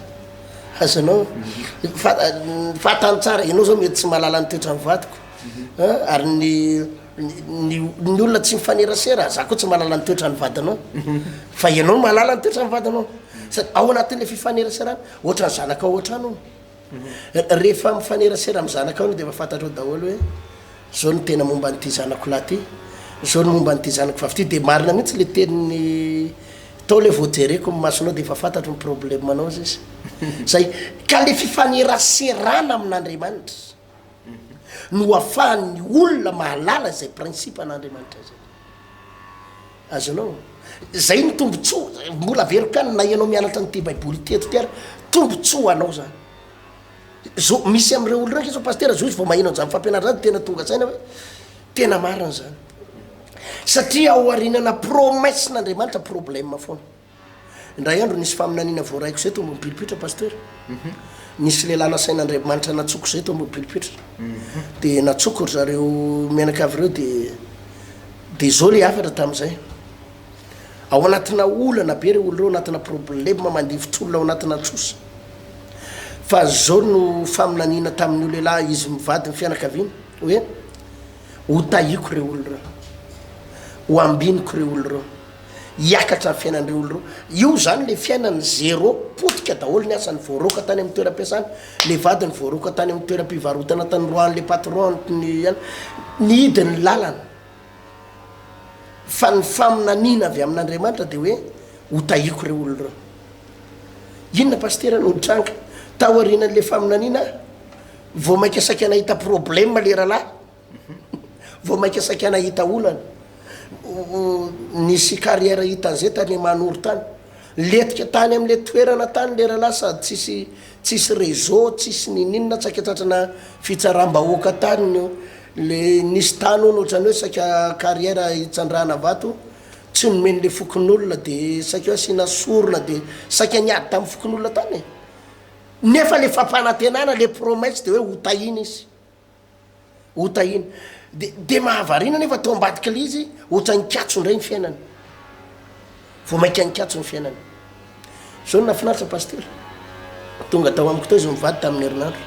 azonao? Fa- fantany tsara, ianao zao mety tsy mahalala ny toetran'ny vadiko an, ary ny ny ny olona tsy mifanerasera, za koa tsy mahalala ny toetran'ny vadinao, fa ianao mahalala ny toetran'ny vadinao, sady ao anatin'le fifaneraserana, ohatran'ny zanakao ao an-trano hono. Rehefa mifanerasera amin'ny zanakao ianao dia efa fantatrao daholo hoe zao no tena momba an'ity zanako lahy ity, zao no momba an'ity zanako vavy ity, dia marina mihitsy le tenin'ny tao le vao jereko ny masonao dia efa fantatro ny problème anao sisa. Zay, ka le fifaneraserana amin'Andriamanitra no afahan'ny olona mahalala izay principe an'Andriamanitra izay. Azonao? Zay ny tombotsoa, mbola averiko ihany na ianao mianatra an'ity baiboly ity eto ity ary, tombotsoa ho anao zany. Zo, misy amin'ireo olona ireo ange zao pasitera zao izy vao maheno an'izany fampianarana zany tena tonga saina hoe tena marina zany. Satria ao aorianana promesse-n'Andriamanitra problème foana. Indray andro nisy faminaniana voaraiko izay teo ambony pilipitra Pasteur. Nisy lehilahy nasain'Andriamanitra natsoko izay teo ambony pilipitra. Dia natsoko ry zareo mianakavy ireo dia dia izao ilay hafatra tamin'izay. Ao anatina olana be ireo olona ireo, anatina problème, mandifotr'olona ao anatina trosa. Fa zao no faminaniana tamin'io lehilahy izy mivady ny fianakaviany hoe, ho tahiako ireo olona ireo, ho ambiniko ireo olona ireo, hiakatra ny fiainan'ireo olona ireo. Io zany le fiainany zéro, potika daholo ny asany, voaroaka tany amin'ny toeram-piasana, le vadiny voaroaka tany amin'ny toeram-pivarotana tany roahan'le patron ny an, nihidy ny lalana. Fa ny faminaniana avy amin'Andriamanitra dia hoe ho tahiako ireo olona ireo. Inona pasitera no nitranga taorianan'le faminaniana? Vao mainka saika nahita problème le rahalahy. Vao mainka saika nahita olana. Nisy carrière hitan'izay tany Manoro tany. Nilentika tany amin'ilay toerana tany ilay rahalahy sady tsisy tsisy réseau, tsisy ninininona, saika tratrana fitsaram-bahoaka tany no le nisy tany hono ohatran'ny hoe saika carrière hitsandrahana vato, tsy nomen'ilay fokonolona de saika hoe asiana sorona de saika niady tamin'ny fokonolona tany e. Nefa le fampanantenana, le promesse de hoe ho tahiana izy. Ho tahiana. De de mahavariana nefa tao ambadik'ilay izy ohatran'ny nikatso indray ny fiainany. Vao mainka nikatso ny fiainany. Zao no nahafinaritra Pasitera. Tonga tao amiko tao izy mivady tamin'ny herinandro.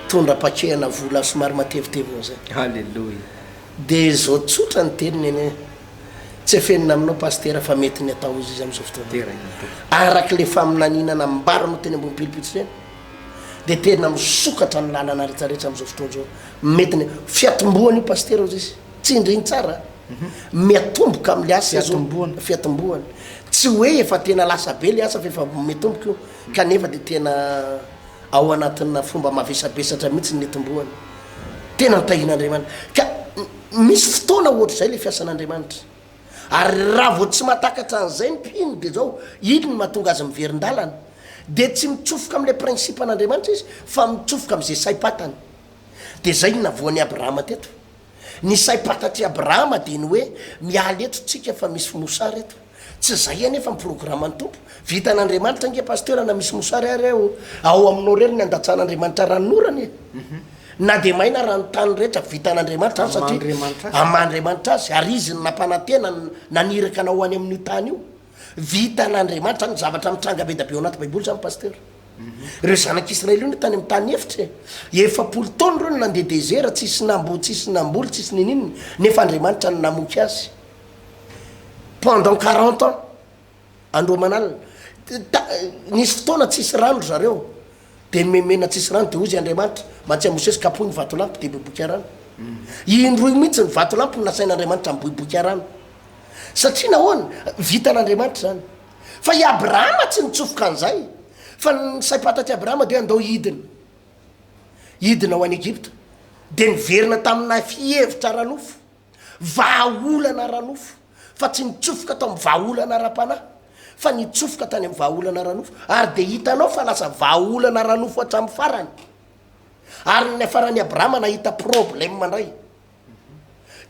Mitondra paquet ana vola somary matevitevina zay. Alléluia. De zao tsotra ny teniny anie. Tsy afenina aminao Pasitera fa mety ny atao izy izy amin'izao fotoana. Deraina ny Tompo. Arak'ilay faminaniana nambaranao teny ambony pilipitra teny. dia tena misokatra ny lalana rehetra rehetra amin'izao fotoana izao. Mety ny fiatombohana io pasitera hozy izy. Tsindriny tsara a. Miatomboka amin'ilay asa izy io. Fiatombohana. Fiatombohana. Tsy hoe efa tena lasa be ilay asa fa efa miatomboka io kanefa dia tena ao anatina fomba mavesabesatra mihitsy ny niatombohany. Tena notahian'Andriamanitra. Ka misy fotoana ohatr'izay ilay fiasan'Andriamanitra. Ary raha vao tsy mahatakatra an'izay ny mpino dia izao, iny no mahatonga azy miverin-dalana. Dia tsy mitsofoka amin'ilay principe an'Andriamanitra izy fa mitsofoka amin'izay saim-patany. Dia izay no navoan'i Abrahama teto. Ny saim-patatr'i Abrahama dia ny hoe miala eto tsika fa misy mosary eto. Tsy izay anefa ny programan'ny Tompo. Vitan'Andriamanitra ange Pasteur na misy mosary ary ao ao aminao irery ny andatsahan'Andriamanitra ranonorana e. Na dia maina ara ny tany rehetra, vitan'Andriamanitra izany satria aman'Andriamanitra azy ary Izy no nampanantena naniraka anao ho any amin'io tany io. Vitan'Andriamanitra ny zavatra mitranga be dia be ao anaty Baiboly izany Pasteur. Ireo zanak'Israely io tany amin'ny tany efitra e. 40 taona ireo no nandeha désert, tsisy nambo, tsisy namboly, tsisy ninininona, nefa Andriamanitra no namoky azy. Pendant 40 ans, andro aman'alina. Nisy fotoana tsisy rano ry zareo. Dia nomemena tsisy rano, dia hozy Andriamanitra, mantsy an'i Mosesy, kapohy ny vatolampy, dia miboiboika rano. Indroy mihitsy ny vatolampy no nasain'Andriamanitra miboiboika rano. Satria nahoana? Vitan'Andriamanitra izany. Fa i Abrahama tsy nitsofoka an'izay, fa ny saim-pantatr'i Abrahama dia hoe andao hidina. Hidina ho any Egypta. Dia niverina tamina fihevitra ara-nofo. Vahaolana ara-nofo, fa tsy nitsofoka tao amin'ny vahaolana ara-panahy, fa nitsofoka tany amin'ny vahaolana ara-nofo, ary dia hitanao fa lasa vahaolana ara-nofo hatramin'ny farany. Ary ny niafaran'i Abrahama nahita problème indray.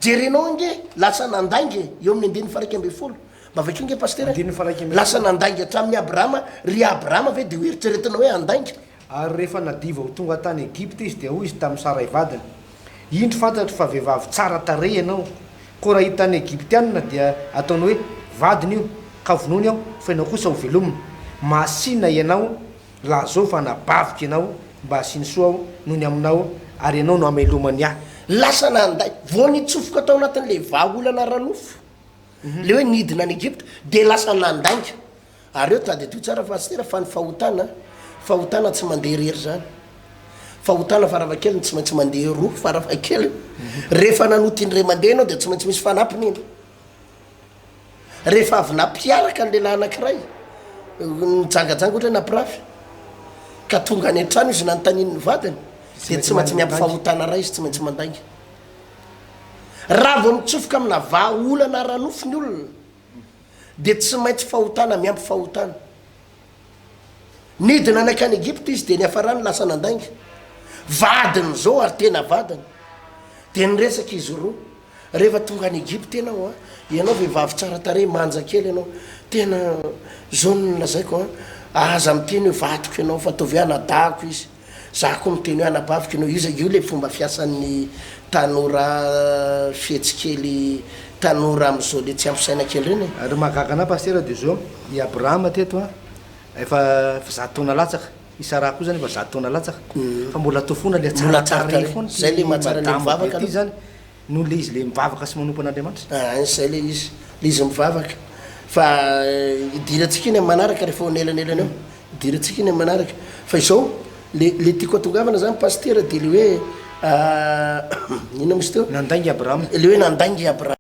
Jerenao ange, lasa nandainga e, eo amin'ny andininy faha 11. Mba vakio ange pasitera e. Andininy faha 11. Lasa nandainga hatramin'i Abrahama, ry Abrahama ve dia ho eritreretinao hoe handainga? Ary rehefa nadiva ho tonga tany Egypta izy, dia hoy izy tamin'i Saray vadiny, Indro fantatro fa vehivavy tsara tarehy ianao, koa raha hitan'ny Egyptiana dia hataony hoe, Vadiny io, ka vonoiny aho, fa ianao kosa hovelomina. Masìna ianao, lazao fa anabaviko ianao, mba hasiany soa aho noho ny aminao, ary ianao no hamelomany ahy. Lasa nanday, vao nitsofoka tao anatin'ilay vahaolana ara-nofo, ilay hoe nidina any Egypta, dia lasa nandainga. Ary eo tadidio tsara Pasitera fa ny fahotana, fahotana tsy mandeha irery zany. Fahotana farafahakeliny tsy maintsy mandeha roa farafahakeliny. Rehefa nanota indray mandeha ianao dia tsy maintsy misy fanampiny iny. Rehefa avy nampiaraka ny lehilahy anankiray, nijangajanga ohatra hoe nampirafy, ka tonga any an-trano izy nanontaniany ny vadiny, dia tsy maintsy miampy fahotana iray izy, tsy maintsy mandainga. Raha vao mitsofoka amina vahaolana ara-nofo ny olona, dia tsy maintsy fahotana miampy fahotana. Nidina nankany Egypta izy dia niafarany lasa nandainga. Vadiny izao ary tena vadiny. Dia niresaka izy roa. Rehefa tonga any Egypta ianao an, ianao vehivavy tsara tarehy, manja kely ianao, tena izao no lazaiko an, aza miteny hoe vadiko ianao fa ataovy hoe anadahiko izy. Za koa miteny hoe anabaviko ianao, io zay io le fomba fiasan'ny tanora fetsy kely. tanora amin'izao le tsy ampy saina kely ireny e. Ary mahagaga anah Pasitera dia zao, i Abrahama teto an, efa efa zato taona latsaka, i Sarah koa zany efa zato taona latsaka, fa mbola atao foana le Mbola tsara tsara tarehy tarehy. foana Zay ity le mahatsara le madama be mivavaka ty aloha. zany, noho le izy le mivavaka sy manompo an'Andriamanitra. Aa zay le izy, le izy mivavaka. Fa idirantsika iny amin'ny manaraka rehefa ao anelanelany eo. Idirantsika iny amin'ny manaraka. Fa izao, le le tiako atongavana zany Pasitera dia le hoe inona moa izy teo? Nandainga Abrahama. Le hoe nandainga i Abrahama.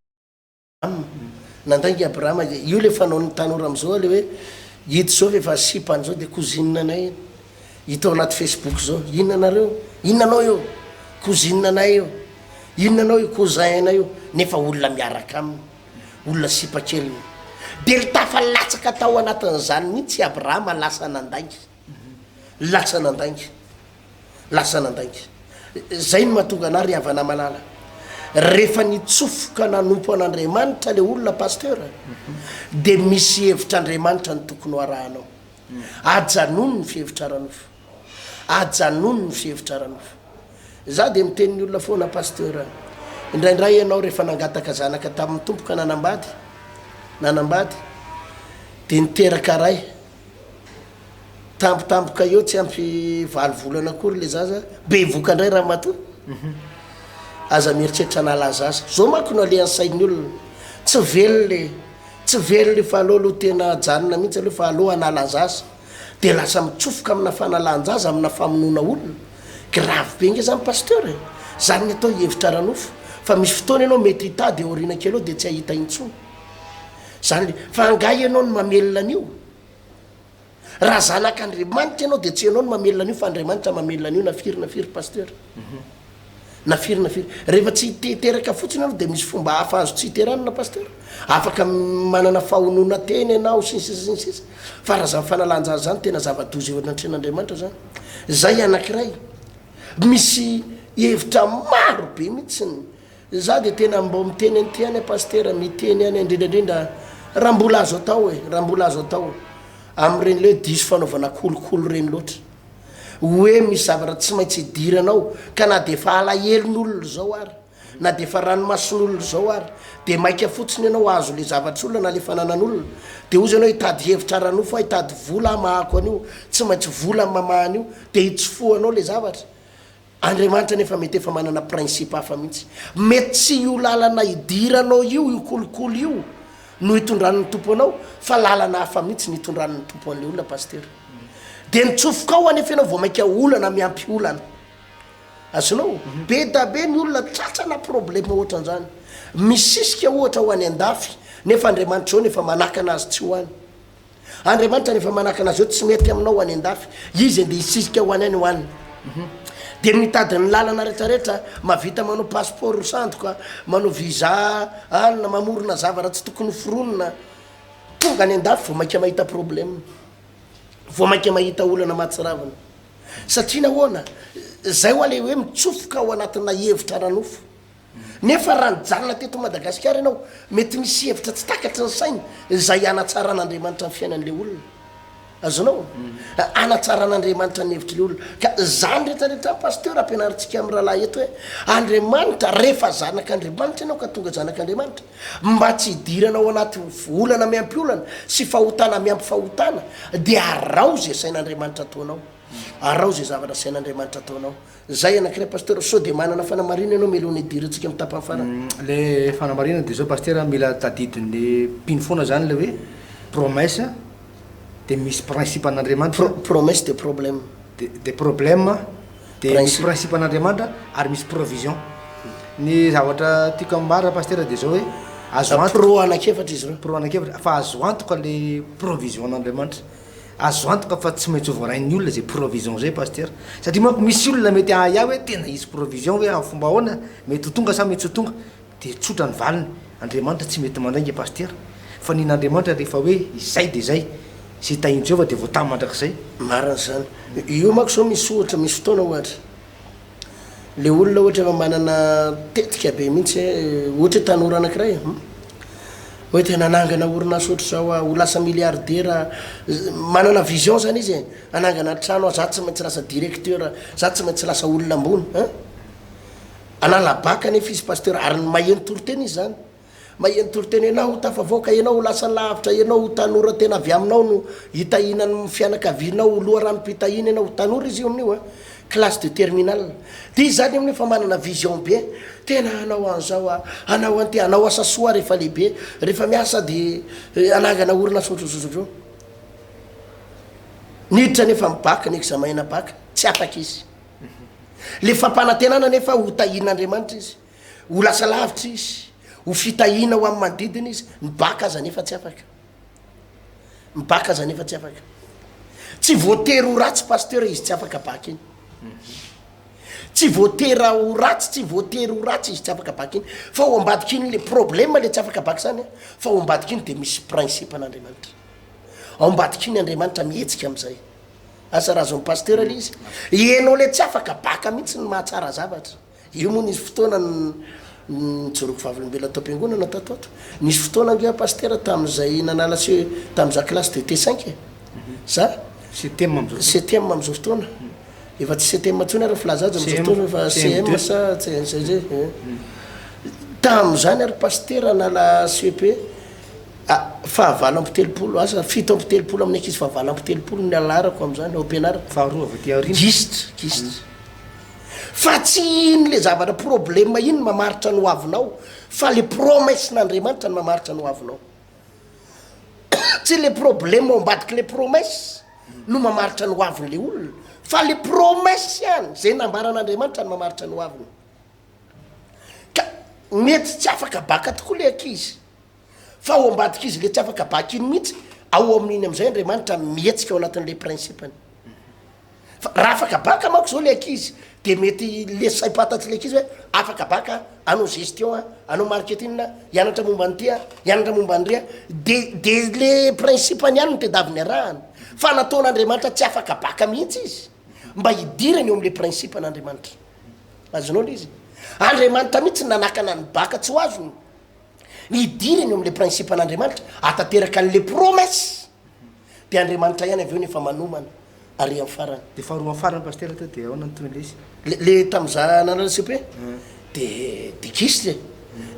Nandainga i Abrahama. Io le fanaon'ny tanora amin'izao le hoe ito zao fa efa sipany zao dia cousine anay iny. Hita ao anaty Facebook zao. Inona nareo? Inona anao io? Cousine anay io. Inona anao io? Cousin anay io. Nefa olona miaraka aminy. Olona sipa keliny. Dia tafalatsaka tao anatin'izany mihitsy i Abrahama lasa nandainga. Lasa nandainga. Lasa nandainga. Zay no mahatonga anah ry havana malala. Rehefa nitsofoka nanompo an'Andriamanitra le olona pasteur dia misy hevitr'Andriamanitra no tokony ho arahanao. Ajanony ny fihevitra ara-nofo. Ajanony ny fihevitra ara-nofo. Za dia miteny ny olona foana pasteur. Indraindray ianao rehefa nangataka zanaka tamin'ny Tompo ka nanambady, nanambady, dia niteraka ray. Tampotampoka eo tsy ampy valo volana akory le zaza, bevoka indray ramatoa. Aza mieritreritra hanala zaza. Zao manko no alehan'ny sain'ny olona. Tsy velona e. Tsy velona io fa aleo aloha tena ajanona mihitsy aloha fa aleo hanala zaza. Dia lasa mitsofoka amina fanalan-jaza, amina famonoana olona. Grave be nge zany pasteur e. Zany ny atao hevitra ara-nofo. Fa misy fotoana ianao mety hitady eo aoriana kely eo dia tsy hahita intsony. Zany le, fa angaha ianao no mamelona an'io? Raha zanak'Andriamanitra ianao dia tsy ianao no mamelona an'io fa Andriamanitra mamelona an'io na firy na firy Pasteur. Na firy na firy. Rehefa tsy te hiteraka fotsiny ianao dia misy fomba hafa azo tsy hiteranana Pasteur. Afaka manana fahonona tena ianao sy ny sisa sy ny sisa. Fa raha zany fanalan-jaza zany tena zava-doza eo anatrehan'Andriamanitra zany. Zay anankiray. Misy hevitra maro be mihitsy Za dia tena mbô miteny an'ity ihany aho Pasitera, miteny ihany indrindra indrindra raha mbola azo atao e, raha mbola azo atao amin'ireny le hoe diso fanaovana kolikoly ireny loatra, hoe misy zavatra tsy maintsy idiranao ka na dia efa alahelon'olona izao ary, na dia efa ranomason'olona izao ary, dia maika fotsiny ianao hahazo le zavatr'olona na le fananan'olona, dia hozy ianao hitady hevitra ara-nofo aho, hitady vola hamahako an'io, tsy maintsy vola mamaha an'io, dia hitsofohanao le zavatra. Andriamanitra anefa mety efa manana principe hafa mihitsy. Mety tsy io lalana idiranao io, io kolikoly io no itondran'ny Tompo anao fa lalana hafa mihitsy no itondran'ny Tompo an'ilay olona Pasitera. Dia mitsofoka ao anefa ianao vao mainka olana miampy olana. Azonao? Be da be ny olona tratrana problème ohatran'izany. Misisika ohatra ho any an-dafy nefa Andriamanitra izao no efa manakana azy tsy ho any. Andriamanitra rehefa manakana azy eo tsy mety aminao ho any an-dafy, izy andeha hisisika ho any any ho any. Dia mitady ny lalana retraretra, mahavita manao passeport sandoka, manao visa anona, mamorona zavatra tsy tokony ho foronina, tonga any an-dafy vao mainka mahita problème, vao mainka mahita olana mahatsiravina. Satria nahoana? Zay hoa le hoe mitsofoka ao anatina hevitra ara-nofo. Nefa raha nijanona teto Madagasikara ianao, mety misy hevitra tsy takatry ny saina izay hanatsaran'Andriamanitra ny fiainan'ilay olona. Azonao? Hanatsaran'Andriamanitra ny hevitr'ilay olona. Ka izany rehetra rehetra izany Pasteur ampianarintsika amin'ny rahalahy eto hoe Andriamanitra, rehefa zanak'Andriamanitra ianao ka tonga zanak'Andriamanitra, mba tsy hidirana ao anaty olana miampy olana sy fahotana miampy fahotana, dia araho izay sain'Andriamanitra ataonao. Araho izay zavatra asain'Andriamanitra ataonao. Zay anakiray Pasteur, sao dia manana fanamarihana ianao mialohan'ny hidirantsika amin'ny tapany farany? Le fanamarihana dia zao Pasteur, mila tadidin'ny mpino foana zany le hoe promesse dia misy principe an'Andriamanitra. Promesse de problème. De de problème dia misy principe an'Andriamanitra ary misy provision. Ny zavatra tiako ambara Pasteur dia zao hoe azo antoka. Pro anakefatra izy ireo. Pro anakefatra fa azo antoka le provision an'Andriamanitra. Azo antoka fa tsy maintsy ho voarain'ny olona izay provision izay Pasteur. Satria manko misy olona mety ahiahy hoe tena hisy provision ve amin'ny fomba ahoana? Mety ho tonga sa mety tsy ho tonga? Dia tsotra ny valiny, Andriamanitra tsy mety mandainga Pasteur. Fa ny an'Andriamanitra rehefa hoe izay dia izay. Izay tahin'i Jehovah dia voatahy mandrakizay. Marina izany. Io manko izao misy ohatra, misy fotoana ohatra. Le olona ohatra efa manana tetika be mihitsy ohatra hoe tanora anakiray hoe tena hanangana orinasa ohatr'izao aho, ho lasa milliardaire, manana vision zany izy e, hanangana trano aho, za tsy maintsy lasa directeur, za tsy maintsy lasa olona ambony an! Hanala baka anefa izy pasteur ary ny maheno toriteny izy zany. Maheno toriteny ianao ho tafavoaka, ianao ho lasa lavitra, ianao ho tanora tena avy aminao no hitahiana ny fianakavianao, ho loharanom-pitahiana ianao, ho tanora izy io amin'io an, classe de terminale. Dia izy zany amin'io efa manana vision be, tena hanao an'izao aho, hanao an'ity, hanao asa soa aho rehefa lehibe, rehefa miasa dia hanangana orinasa ohatr'izao ohatr'izao. Niditra anefa ny bac, ny examen-na bac, tsy afaka izy. Le fampanantenana anefa ho tahian'Andriamanitra izy. Ho lasa lavitra izy, ho fitahiana ho amin'ny manodidina izy, ny bac aza anefa tsy afaka. Ny bac aza anefa tsy afaka. Tsy voatery ho ratsy pasteur izy tsy afaka bac iny. Tsy voatery ho ratsy, tsy voatery ho ratsy izy tsy afaka bac iny. Fa ao ambadik'iny le problème le tsy afaka bac zany, fa ao ambadik'iny de misy principe an'Andriamanitra. Ao ambadik'iny Andriamanitra mihetsika amin'izay. Asa raha azon'ny pasteur le izy. Ianao le tsy afaka bac mihitsy no mahatsara zavatra. Io moa nisy fotoana nijoroako vavolombelona tao am-piangonana tato ato. Nisy fotoana ange aho pasitera tamin'izay nanala ce tamin'izaho classe de T5 e. Za? Septième amin'izao fotoana. Septième amin'izao fotoana. Efa tsy septième intsony ary ny filaza azy amin'izao fotoana fa CM sa tsy zay zay. Tamin'izany ary pasitera nanala CEP fahavalo amby telopolo asa 37 amin'ny ankizy fahavalo amby telopolo ny alarako amin'izany ao am-pianarana. Faharoa avy aty aoriana. Gisitra, gisitra. Fa tsy iny le zavatra problème iny no mamaritra ny hoavinao fa le promesse n'Andriamanitra no mamaritra ny hoavinao. Tsy le problème ao ambadiky le promesse no mamaritra ny hoavin'le olona fa le promesse ihany zay nambaran'Andriamanitra no mamaritra ny hoaviny. Ka mety tsy afaka baka tokoa le ankizy fa ao ambadik'izy le tsy afaka baka iny mihitsy ao amin'iny am'izay Andriamanitra mihetsika ao anatin'le principe-ny. Fa raha afaka bacc manko zao le ankizy de mety le saim-pantatry le ankizy hoe afaka bacc aho, hanao gestion aho, hanao marketing aho, hianatra momba an'ity aho, hianatra momba an'ry aho, de de le principe-ny ihany no tedaviny arahana, fa nataon'Andriamanitra tsy afaka bacc mihitsy izy mba hidirany eo am'le principe-n'Andriamanitra. Azonao le izy? Andriamanitra mihitsy no nanakana ny bacc tsy ho azony, ny hidirany eo am'le principe-n'Andriamanitra, hahatanteraka an'le promesse. Dia Andriamanitra ihany avy eo no efa manomana ary amin'ny farany. Dia faharoa amin'ny farany Pasitera teo dia ahoana ny tohin'ilay izy? Le le tamin'izaho nanala cepe dia dia gisitra e!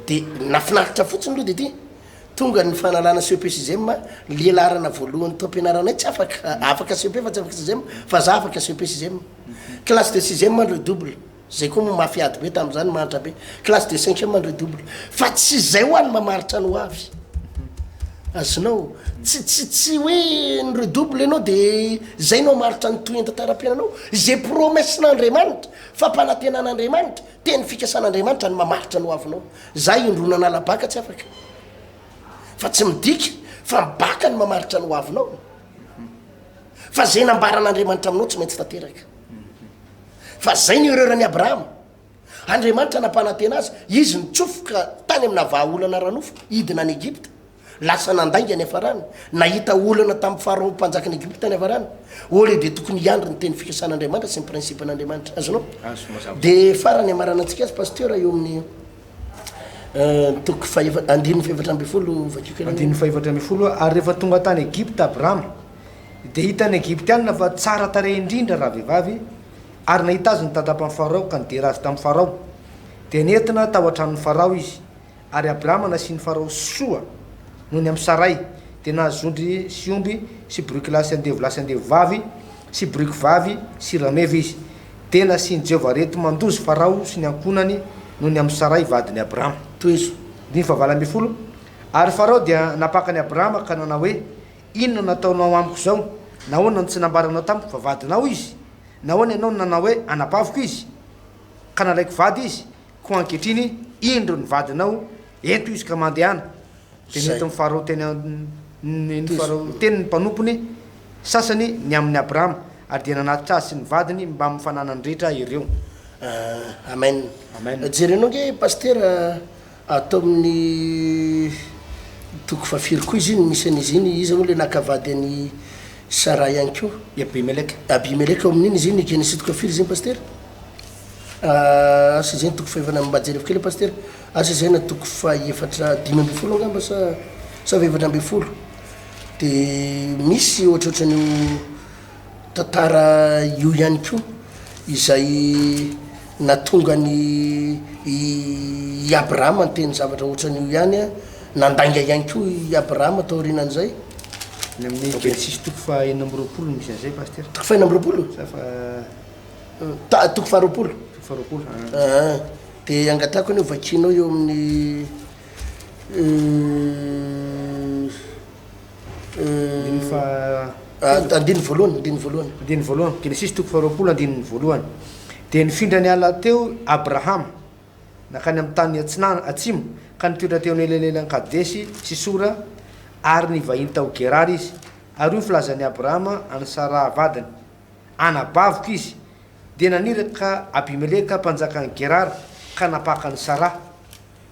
Dia nahafinaritra fotsiny aloha dia ity, tonga ny fanalana cepe sixième, le laharana voalohany tao am-pianaranay tsy afaka, afaka cepe fa tsy afaka sixième, fa za afaka cepe sixième. Classe de sixième redouble. Zay koa moa mafy ady be tamin'izany, mahantra be. Classe de cinquième ny redouble. Fa tsy zay hoa ny mamaritra ny ho avy. Azonao? Tsy tsy tsy hoe ny redouble ianao de zay no hamaritra ny tohin'ny tantaram-piainanao. Izay promesse-n'Andriamanitra, fampanantenan'Andriamanitra, teny fikasan'Andriamanitra no mamaritra ny ho avinao. Za indroa nanala bacc tsy afaka. Fa tsy midika fa ny bacc no mamaritra ny ho avinao. Fa zay nambaran'Andriamanitra aminao tsy maintsy tanteraka. Fa zay ny erreur-n'i Abrahama. Andriamanitra nampanantena azy, izy nitsofoka tany amina vahaolana ara-nofo, hidina any Egypta. Lasa nandainga niafarany. Nahita olana tamin'i Farao mpanjakan'i Egypta niafarany. Au lieu de tokony hiandry ny teny fikasan'Andriamanitra sy ny principe-n'Andriamanitra. Azonao? Azo, mazava. De farany hamaranantsika azy Pasteur eo amin'ny toko fahefa, andininy fahefatra ambinifolo vakio kely. Andininy fahefatra ambinifolo, Ary rehefa tonga tany Egypta Abrama, Dia hitan'ny Egyptiana fa tsara tarehy indrindra ravehivavy, ary nahita azy ny tantapan'i Farao ka nidera azy tamin'i Farao. Dia nentina tao an-tranon'i Farao izy. Ary Abrama nasian'i Farao soa noho ny amin'i Saray, dia nahazo ondry sy omby sy boriky lahy sy andevo lahy sy andevo vavy sy boriky vavy sy rameva izy. Dia nasian'i Jehovah areti-mandoza Farao sy ny ankohonany noho ny amin'i Saray vadin'i Abrama. Tohizo. Andininy fahavalo ambinifolo. Ary Farao dia nampaka an'i Abrama ka nanao hoe, Inona no nataonao amiko izao? Nahoana no tsy nambaranao tamiko fa vadinao izy? Nahoana ianao no nanao hoe, Anabaviko izy? Ka nalaiko vady izy, koa ankehitriny, indro ny vadinao, ento izy ka mandehana. Dia nentin'i Farao teny an-, Farao teny ny mpanompony sasany ny amin'i Abrama, ary dia nanatitra azy sy ny vadiny mbamin'ny fananany rehetra ireo. Amen. Amen. Jerenao ange Pasitera Ato amin'ny toko fahafiry koa izy iny misy an'izy iny, iza moa ilay naka vady an'i Sarah ihany koa? I Abimeleka. Abimeleka ao amin'iny izy iny, Genesisy toko fahafiry izy iny Pasitera? Asa izay ny toko fahefana, mba jereo kely Pasitera, asa izay na toko fahefatra 15 angamba sa sa faha-14, dia misy ohatrohatran'io tantara io ihany koa izay nahatonga an'i i Abrahama niteny zavatra ohatran'io ihany. Nandainga ihany koa i Abrahama taorianan'izay. Ny amin'ny Genesisy toko faha 26 no misy an'izay Pasitera. Toko faha 26? Sa fa. Ta, toko faha 20. Toko faha 20, ah. Ah, dia angatahako anie ho vakianao eo amin'ny Andininy faha. Andininy voalohany, andininy voalohany. Andininy voalohany, Genesisy toko faha 20 andininy voalohany. Dia nifindra niala teo Abrahama. Nankany amin'ny tany atsinanana, atsimo, ka nitoetra teo anelanelan'i Kadesy sy Sora, ary nivahiny tao Gerara izy. Ary hoy ny filazan'i Abrahama an'i Saraha vadiny, Anabaviko izy. Dia naniraka Abimeleka mpanjakan'i Gerara, ka nampaka an'i Saraha.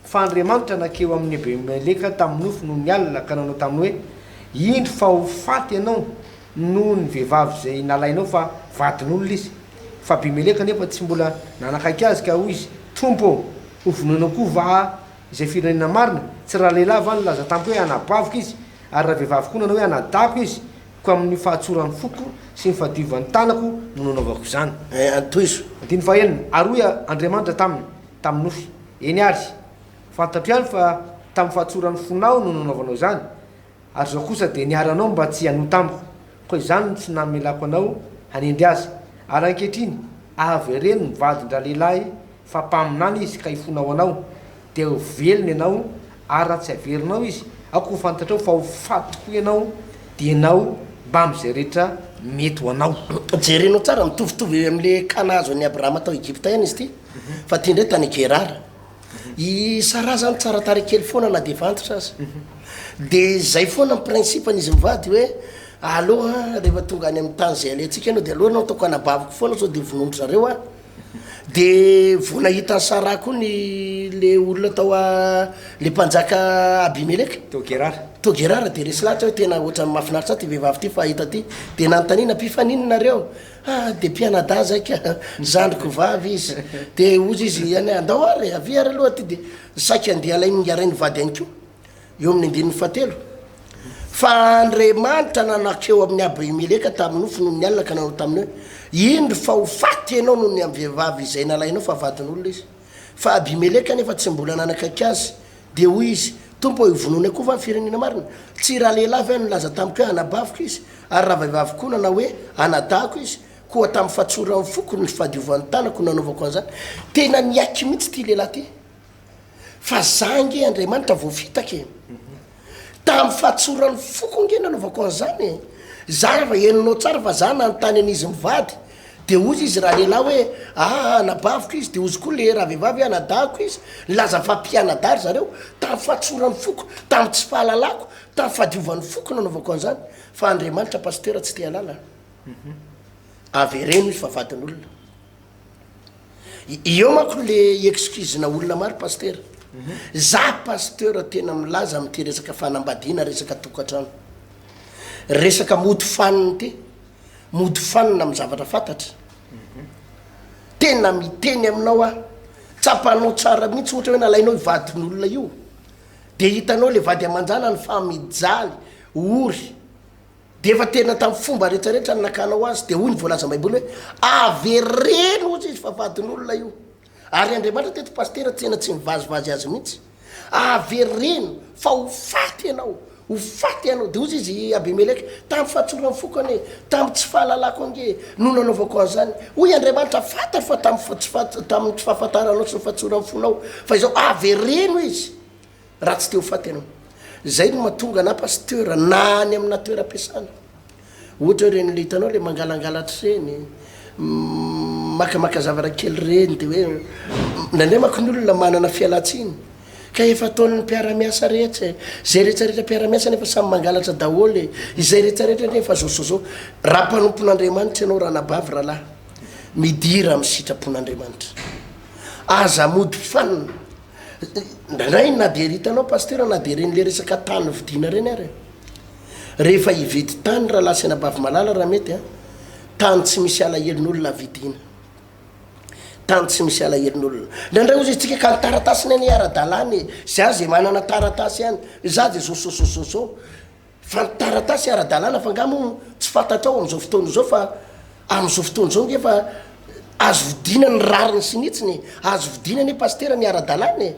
Fa Andriamanitra nankeo amin'i Abimeleka tamin'ny nofy nony alina, ka nanao taminy hoe, Indro fa ho faty ianao noho ny vehivavy izay nalainao fa vadin'olona izy. Fa Abimeleka anefa tsy mbola nanakaiky azy, ka hoy izy, Tompo ô, ho vonoinao koa va izay firenena marina? Tsy ralehilahy va nilaza tamiko hoe, Anabaviko izy, ary ravehivavy koa nanao hoe, Anadahiko izy? Koa amin'ny fahatsoran'ny foko sy ny fahadiovan'ny tanako no nanaovako izany. Tohizo. Andininy fahenina, Ary hoy Andriamanitra taminy, tamin'ny nofy, Eny àry, fantatro ihany fa tamin'ny fahatsoran'ny fonao no nanaovanao izany, Ary izao kosa dia niaro anao mba tsy hanota amiko, koa izany no tsy namelako anao hanendry azy. Ary ankehitriny, avereno ny vadin-dralehilahy fa mpaminany izy ka hifona ho anao, dia ho velona ianao, ary raha tsy averinao izy, aoka ho fantatrao fa ho faty tokoa ianao, dia ianao mbamin'izay rehetra mety ho anao. Jerenao tsara, mitovitovy amin'ilay cas nahazo an'i Abrahama tao Egypta ihany izy ity, fa ity indray tany Gerara. I Sarah zany tsara tarehy kely foana na dia efa antitra aza. Dia zay foana ny principe-n'izy mivady hoe aleo an, rehefa tonga any amin'ny tany izay alehantsika ianao dia aleo ianao ataoko anabaviko foana sao dia vonoin-dry zareo aho. Dia vao nahita an'i Sarah koa ny le olona tao a, le mpanjaka Abimeleka. Tao Gerara. Tao Gerara dia resy lahatra hoe tena ohatran'ny mahafinaritra ahy ity vehivavy ity fa hita ity. Dia nanontaniana, mpifaninona nareo? Ah, dia mpianadahy zay ka, zandriko vavy izy. Dia hozy izy ihany, andao ary e, avia ary aloha aty. Dia saika andeha halain'ny ingahy rainy vady ihany koa, eo amin'ny andininy fahatelo. Fa Andriamanitra nanakeo amin'i Abimeleka tamin'ny nofy nony ny alina ka nanao taminy hoe, Indro fa ho faty ianao noho ny amin'ny vehivavy izay nalainao fa vadin'olona izy. Fa Abimeleka anefa tsy mbola nanakaiky azy. Dia hoy izy, Tompo ô, hovonoinay koa va ny firenena marina? Tsy ralehilahy ve no nilaza tamiko hoe, Anabaviko izy? Ary rahavehivavy koa nanao hoe, Anadahiko izy? Koa tamin'ny fahatsoran'ny foko ny fahadiovan'ny tanako no nanaovako an'izany. Tena niaiky mihitsy ity lehilahy ity, fa za ange Andriamanitra voafitaka e! Tamin'ny fahatsoran'ny foko ange nanaovako an'izany e! Za efa henonao tsara fa za nanontany an'izy mivady, dia hozy izy ralehilahy hoe, aa anabaviko izy, dia hozy koa le ravehivavy hoe anadahiko izy, nilaza fa mpianadahy ry zareo, tamin'ny fahatsoran'ny foko, tamin'ny tsy fahalalako, tamin'ny fahadiovan'ny foko nanaovako an'izany, fa Andriamanitra Pasitera tsy te halala an! Avereno izy fa vadin'olona. Eo manko le excuse-na olona maro Pasitera. Za Pasteur tena milaza amin'ity resaka fanambadiana, resaka tokantrano. Resaka mody fanina ity, mody fanina amin'ny zavatra fantatra. Tena miteny aminao aho, tsapanao tsara mihitsy ohatra hoe nalainao io vadin'olona io, de hitanao le vady aman-janany fa mijaly, ory, Dia efa tena tamin'ny fomba rehetrarehetra no nakanao azy. Dia hoy ny voalazan'ny Baiboly hoe, Avereno hozy izy fa vadin'olona io. Ary Andriamanitra teto Pasitera tena tsy mivazivazy azy mihitsy. Avereno fa ho faty ianao, ho faty ianao. Dia hozy izy Abimeleka, tamin'ny fahatsoran'ny foko anie, tamin'ny tsy fahalalako ange no nanaovako an'izany. Hoy Andriamanitra, fantany fa tamin'ny tsy tamin'ny tsy fahafantaranao sy ny fahatsoran'ny fonao, fa izao avereno izy. Raha tsy te ho faty ianao. Zay no mahatonga na pasteur na any amina toeram-piasana. Ohatra hoe ireny le hitanao le mangalangalatra ireny, makamaka zavatra kely ireny de hoe indraindray manko ny olona manana fialan-tsiny ka efa ataon'ny mpiara-miasa rehetra e, zay rehetra rehetra mpiara-miasa nefa samy mangalatra daholo e, izay rehetra rehetra nefa zao zao zao. Raha mpanompon'Andriamanitra ianao ranabavy rahalahy, midira amin'ny sitrapon'Andriamanitra. Aza mody fanina. Indraindray na dia hitanao Pasteur na dia ireny le resaka tany vidiana ireny ary e. Rehefa hividy tany rahalahy sy anabavy malala raha mety an, tany tsy misy alahelon'olona vidiana. Tany tsy misy alahelon'olona. Indraindray hozy isika ka ny taratasiny anie ara-dalàna e, za ze manana taratasy ihany, za de zao zao zao zao. Fa ny taratasy ara-dalàna fa nga moa tsy fantatrao amin'izao fotoana izao fa amin'izao fotoana izao nge fa azo vidiana ny rariny sy ny hitsiny e! Azo vidiana anie pasitera ny ara-dalàna e!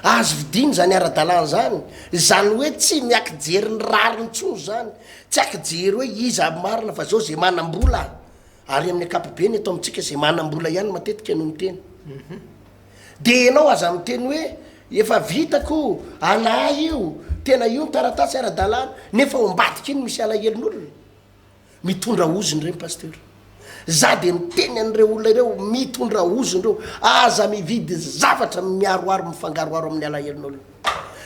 Azo vidiana izany ara-dalàna izany, izany hoe tsy miakijery ny rariny intsony izany, tsy akijery hoe iza marina fa zao ze manam-bola, ary amin'ny ankapobeny eto amintsika ze manam-bola ihany matetika no miteny. De ianao aza miteny hoe efa vitako, anah io, tena io ny taratasy ara-dalàna, nefa ao ambadika iny misy alahelon'olona. Mitondra ozona ireny Pasteur. Za dia miteny an'ireo olona ireo, mitondra ozona ireo, aza mividy zavatra miharoharo mifangaroharo amin'ny alahelon'olona.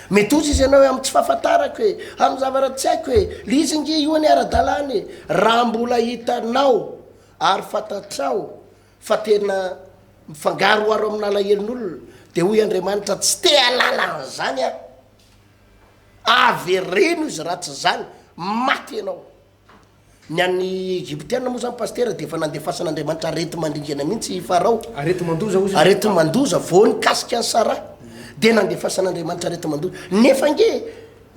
Mety hozy izy ianao hoe amin'ny tsy fahafantarako e, amin'ny zavatra tsy haiko e, le izy nge io anie ara-dalàna e. Raha mbola hitanao ary fantatrao fa tena mifangaroharo amin'alahelon'olona, dia hoy Andriamanitra tsy te hahalala an'izany aho. Avereno izy raha tsy izany maty ianao. Ny an'ny Egyptiana moa zany Pasitera dia efa nandefasan'Andriamanitra areti-mandringana mihitsy i Farao. Areti-mandoza hozy. Areti-mandoza vao nikasika an'i Sarah dia nandefasan'Andriamanitra areti-mandoza. Nefa ange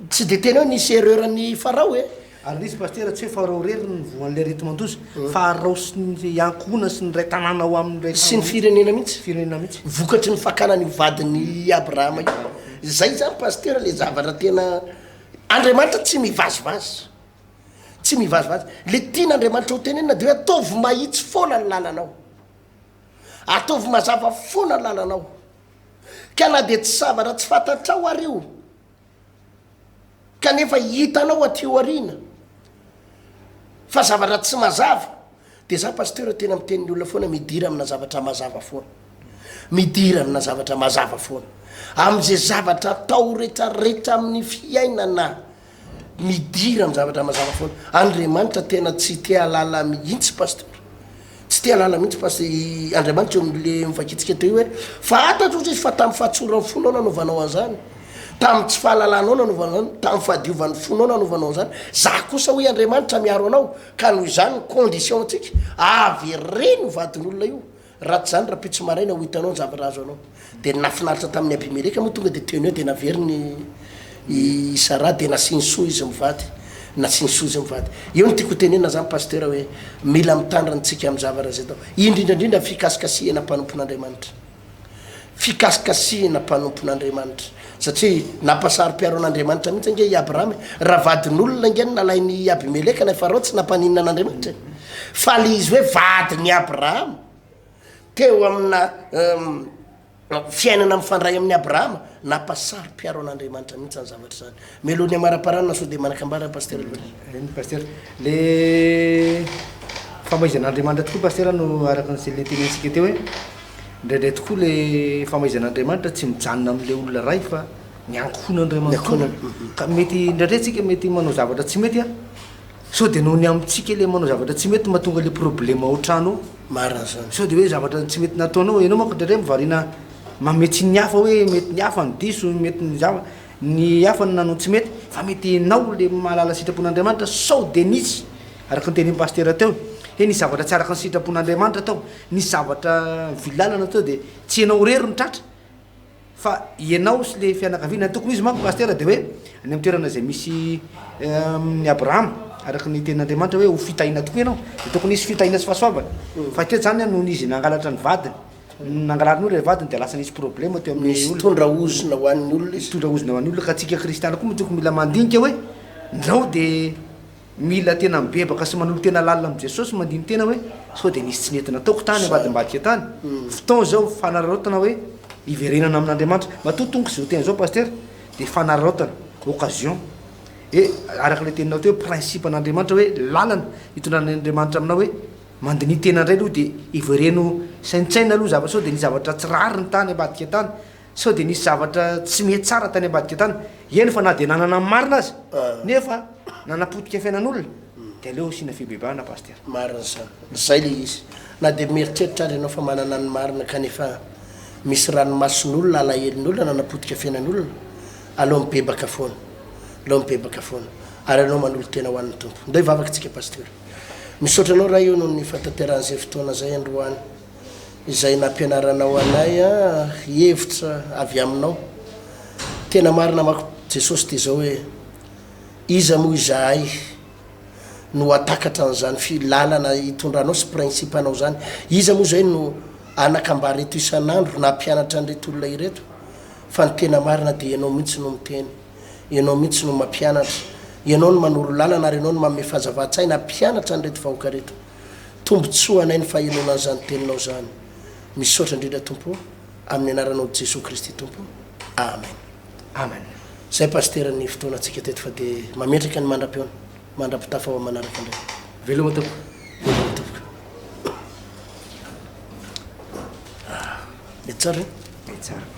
tsy dia tena hoe nisy erreur an'i Farao e. Ary ilay izy Pasitera tsy hoe Farao irery no voan'ilay areti-mandoza fa Farao sy ny ankohonany sy ny iray tanàna ao aminy iray Sy ny firenena mihitsy. Firenena mihitsy. Vokatry ny fakana an'io vadin'i Abrahama io. Zay zany Pasitera le zavatra tena Andriamanitra tsy mivazivazy. Tsy mivazivazy. Le tian'Andriamanitra ho tenenina de hoe ataovy mahitsy foana ny lalanao. Ataovy mazava foana ny lalanao. Ka na dia tsy zavatra tsy fantatrao ary io, kanefa hitanao aty aoriana fa zavatra tsy mazava, de za Pasteur tena miteny ny olona foana midira amina zavatra mazava foana. Midira amina zavatra mazava foana. Am'ze zavatra atao retraretra amin'ny fiainana. Midira amin'ny zavatra mazava foana. Andriamanitra tena tsy te hahalala mihitsy Pasteur. Tsy te hahalala mihitsy Pasteur. I Andriamanitra eo amin'le novakintsika teo io hoe, fantatro hozy izy fa tamin'ny fahatsoran'ny fonao nanaovanao an'izany, tamin'ny tsy fahalalanao nanaovanao an'izany, tamin'ny fahadiovan'ny fonao nanaovanao an'izany. Za kosa hoy Andriamanitra miaro anao, ka noho izany ny condition antsika, avereno io vadin'olona io. Raha tsy izany rahampitso maraina ho hitanao ny zavatra azo anao. Dia ny nahafinaritra tamin'i Abimeleka moa tonga dia teo no eo dia naveriny i Saraha dia nasiany soa izy mivady. Nasiany soa izy mivady. Eo no tiako ho tenenina izany Pasteur hoe mila mitandrina tsika amin'ny zavatra izay atao. Indrindra indrindra ny fikasikasihana mpanompon'Andriamanitra. Fikasikasihana mpanompon'Andriamanitra. Satria nampasaro-piaro an'Andriamanitra mihitsy ange i Abrahama e. Raha vadin'olona ange no nalain'i Abimeleka na i Farao tsy nampaninona an'Andriamanitra e. Fa le izy hoe vadin'i Abrahama, teo amina fiainana mifandray amin'i Abrahama, nampasaro-piaro an'Andriamanitra mihitsy izany zavatra izany. Mialoha ny hamaraparana sao dia manan-kambara Pasteur Louis. Eny Pasteur. Le famaizan'Andriamanitra tokoa Pasteur no araka ny le tenenintsika teo hoe indraindray tokoa le famaizan'Andriamanitra tsy mijanona amin'le olona iray fa ny ankohonany iray manontolo. Ka mety indraindray tsika mety manao zavatra tsy mety an, sao dia noho ny amintsika le manao zavatra tsy mety mahatonga le problème ao an-trano ao. Marina zany. Sao dia hoe zavatra tsy mety nataonao, ianao manko indraindray variana manome tsiny ny hafa hoe mety ny hafa no diso, mety ny zava. Ny hafa no nanao tsy mety, fa mety enao le mahalala sitrapon'Andriamanitra sao de nisy, araka ny tenin'i Pasitera teo, he nisy zavatra tsy araka ny sitrapon'Andriamanitra tao, nisy zavatra nivily lalana teo de tsy enao irery no tratra fa ianao sy le fianakaviana, ny tokony ho izy manko Pasitera de hoe any amin'ny toerana izay misy an'i Abrahama, araka ny tenin'Andriamanitra hoe ho fitahiana tokoa ianao, de tokony hisy fitahiana sy fahasoavana, fa teto zany an noho izy nangalatra ny vadiny, Nangalariny olona ilay vadiny dia lasa nisy problème teo amin'ny olona. Nitondra ozona ho an'ny olona izy. Nitondra ozona ho an'ny olona ka antsika kristiana koa moa tokony mila mandinika hoe ndrao dia mila tena mibebaka sy manolo-tena lalina amin'i Jesosy mandini-tena hoe sao dia nisy tsy nety nataoko tany ambadimbadika tany. Fotoana izao fanararaotana hoe hiverenana amin'Andriamanitra. Matoa tonga izao teny izao Pasitera dia fanararaotana, occasion. E araka ilay teninao teo hoe principe an'Andriamanitra hoe lalana hitondran'Andriamanitra aminao hoe Mandiniha tena indray aloha dia ivereno saintsaina aloha zavatra sao dia nisy zavatra tsy rariny tany ambadika tany, sao dia nisy zavatra tsy mety tsara tany ambadika tany, eny fa na dia nanana ny marina aza nefa nanapotika fiainan'olona dia aleo asiana fibebahana Pasitera. Marina izany. Izay ilay izy. Na dia mieritreritra ary ianao fa manana ny marina kanefa misy ranomason'olona, alahelon'olona nanapotika fiainan'olona, aleo mibebaka foana. Aleo mibebaka foana. Ary aleo manolo-tena ho an'ny Tompo. Ndao hivavaka isika Pasitera. Misaotra anao Ray o noho ny fahatanterahan'izay fotoana izay androany izay nampianaranao anay hevitra avy aminao. Tena marina manko Jesosy dia izao hoe iza moa izahay no hatakatra an'izany fi lalana hitondranao sy principe anao izany. Iza moa izay no anakambara eto isan'andro nampianatra an'ireto olona ireto. Fa ny tena marina dia Ianao mihitsy no miteny, Ianao mihitsy no mampianatra, Ianao no manoro lalana ary Ianao no manome fahazavan-tsaina hampianatra an'ireto vahoaka ireto. Tombontsoa anay ny fahenoana an'izany Teninao izany. Misaotra indrindra Tompo ô, amin'ny anaranao Jesoa Kristy Tompo. Amen. Amen. Zay Pasitera ny fotoanantsika teto fa dia mametraka ny mandra-pihaona, mandra-pitafa ho amin'ny manaraka indray. Veloma tompoko. Veloma tompoko. Ah, mety tsara e? Mety tsara.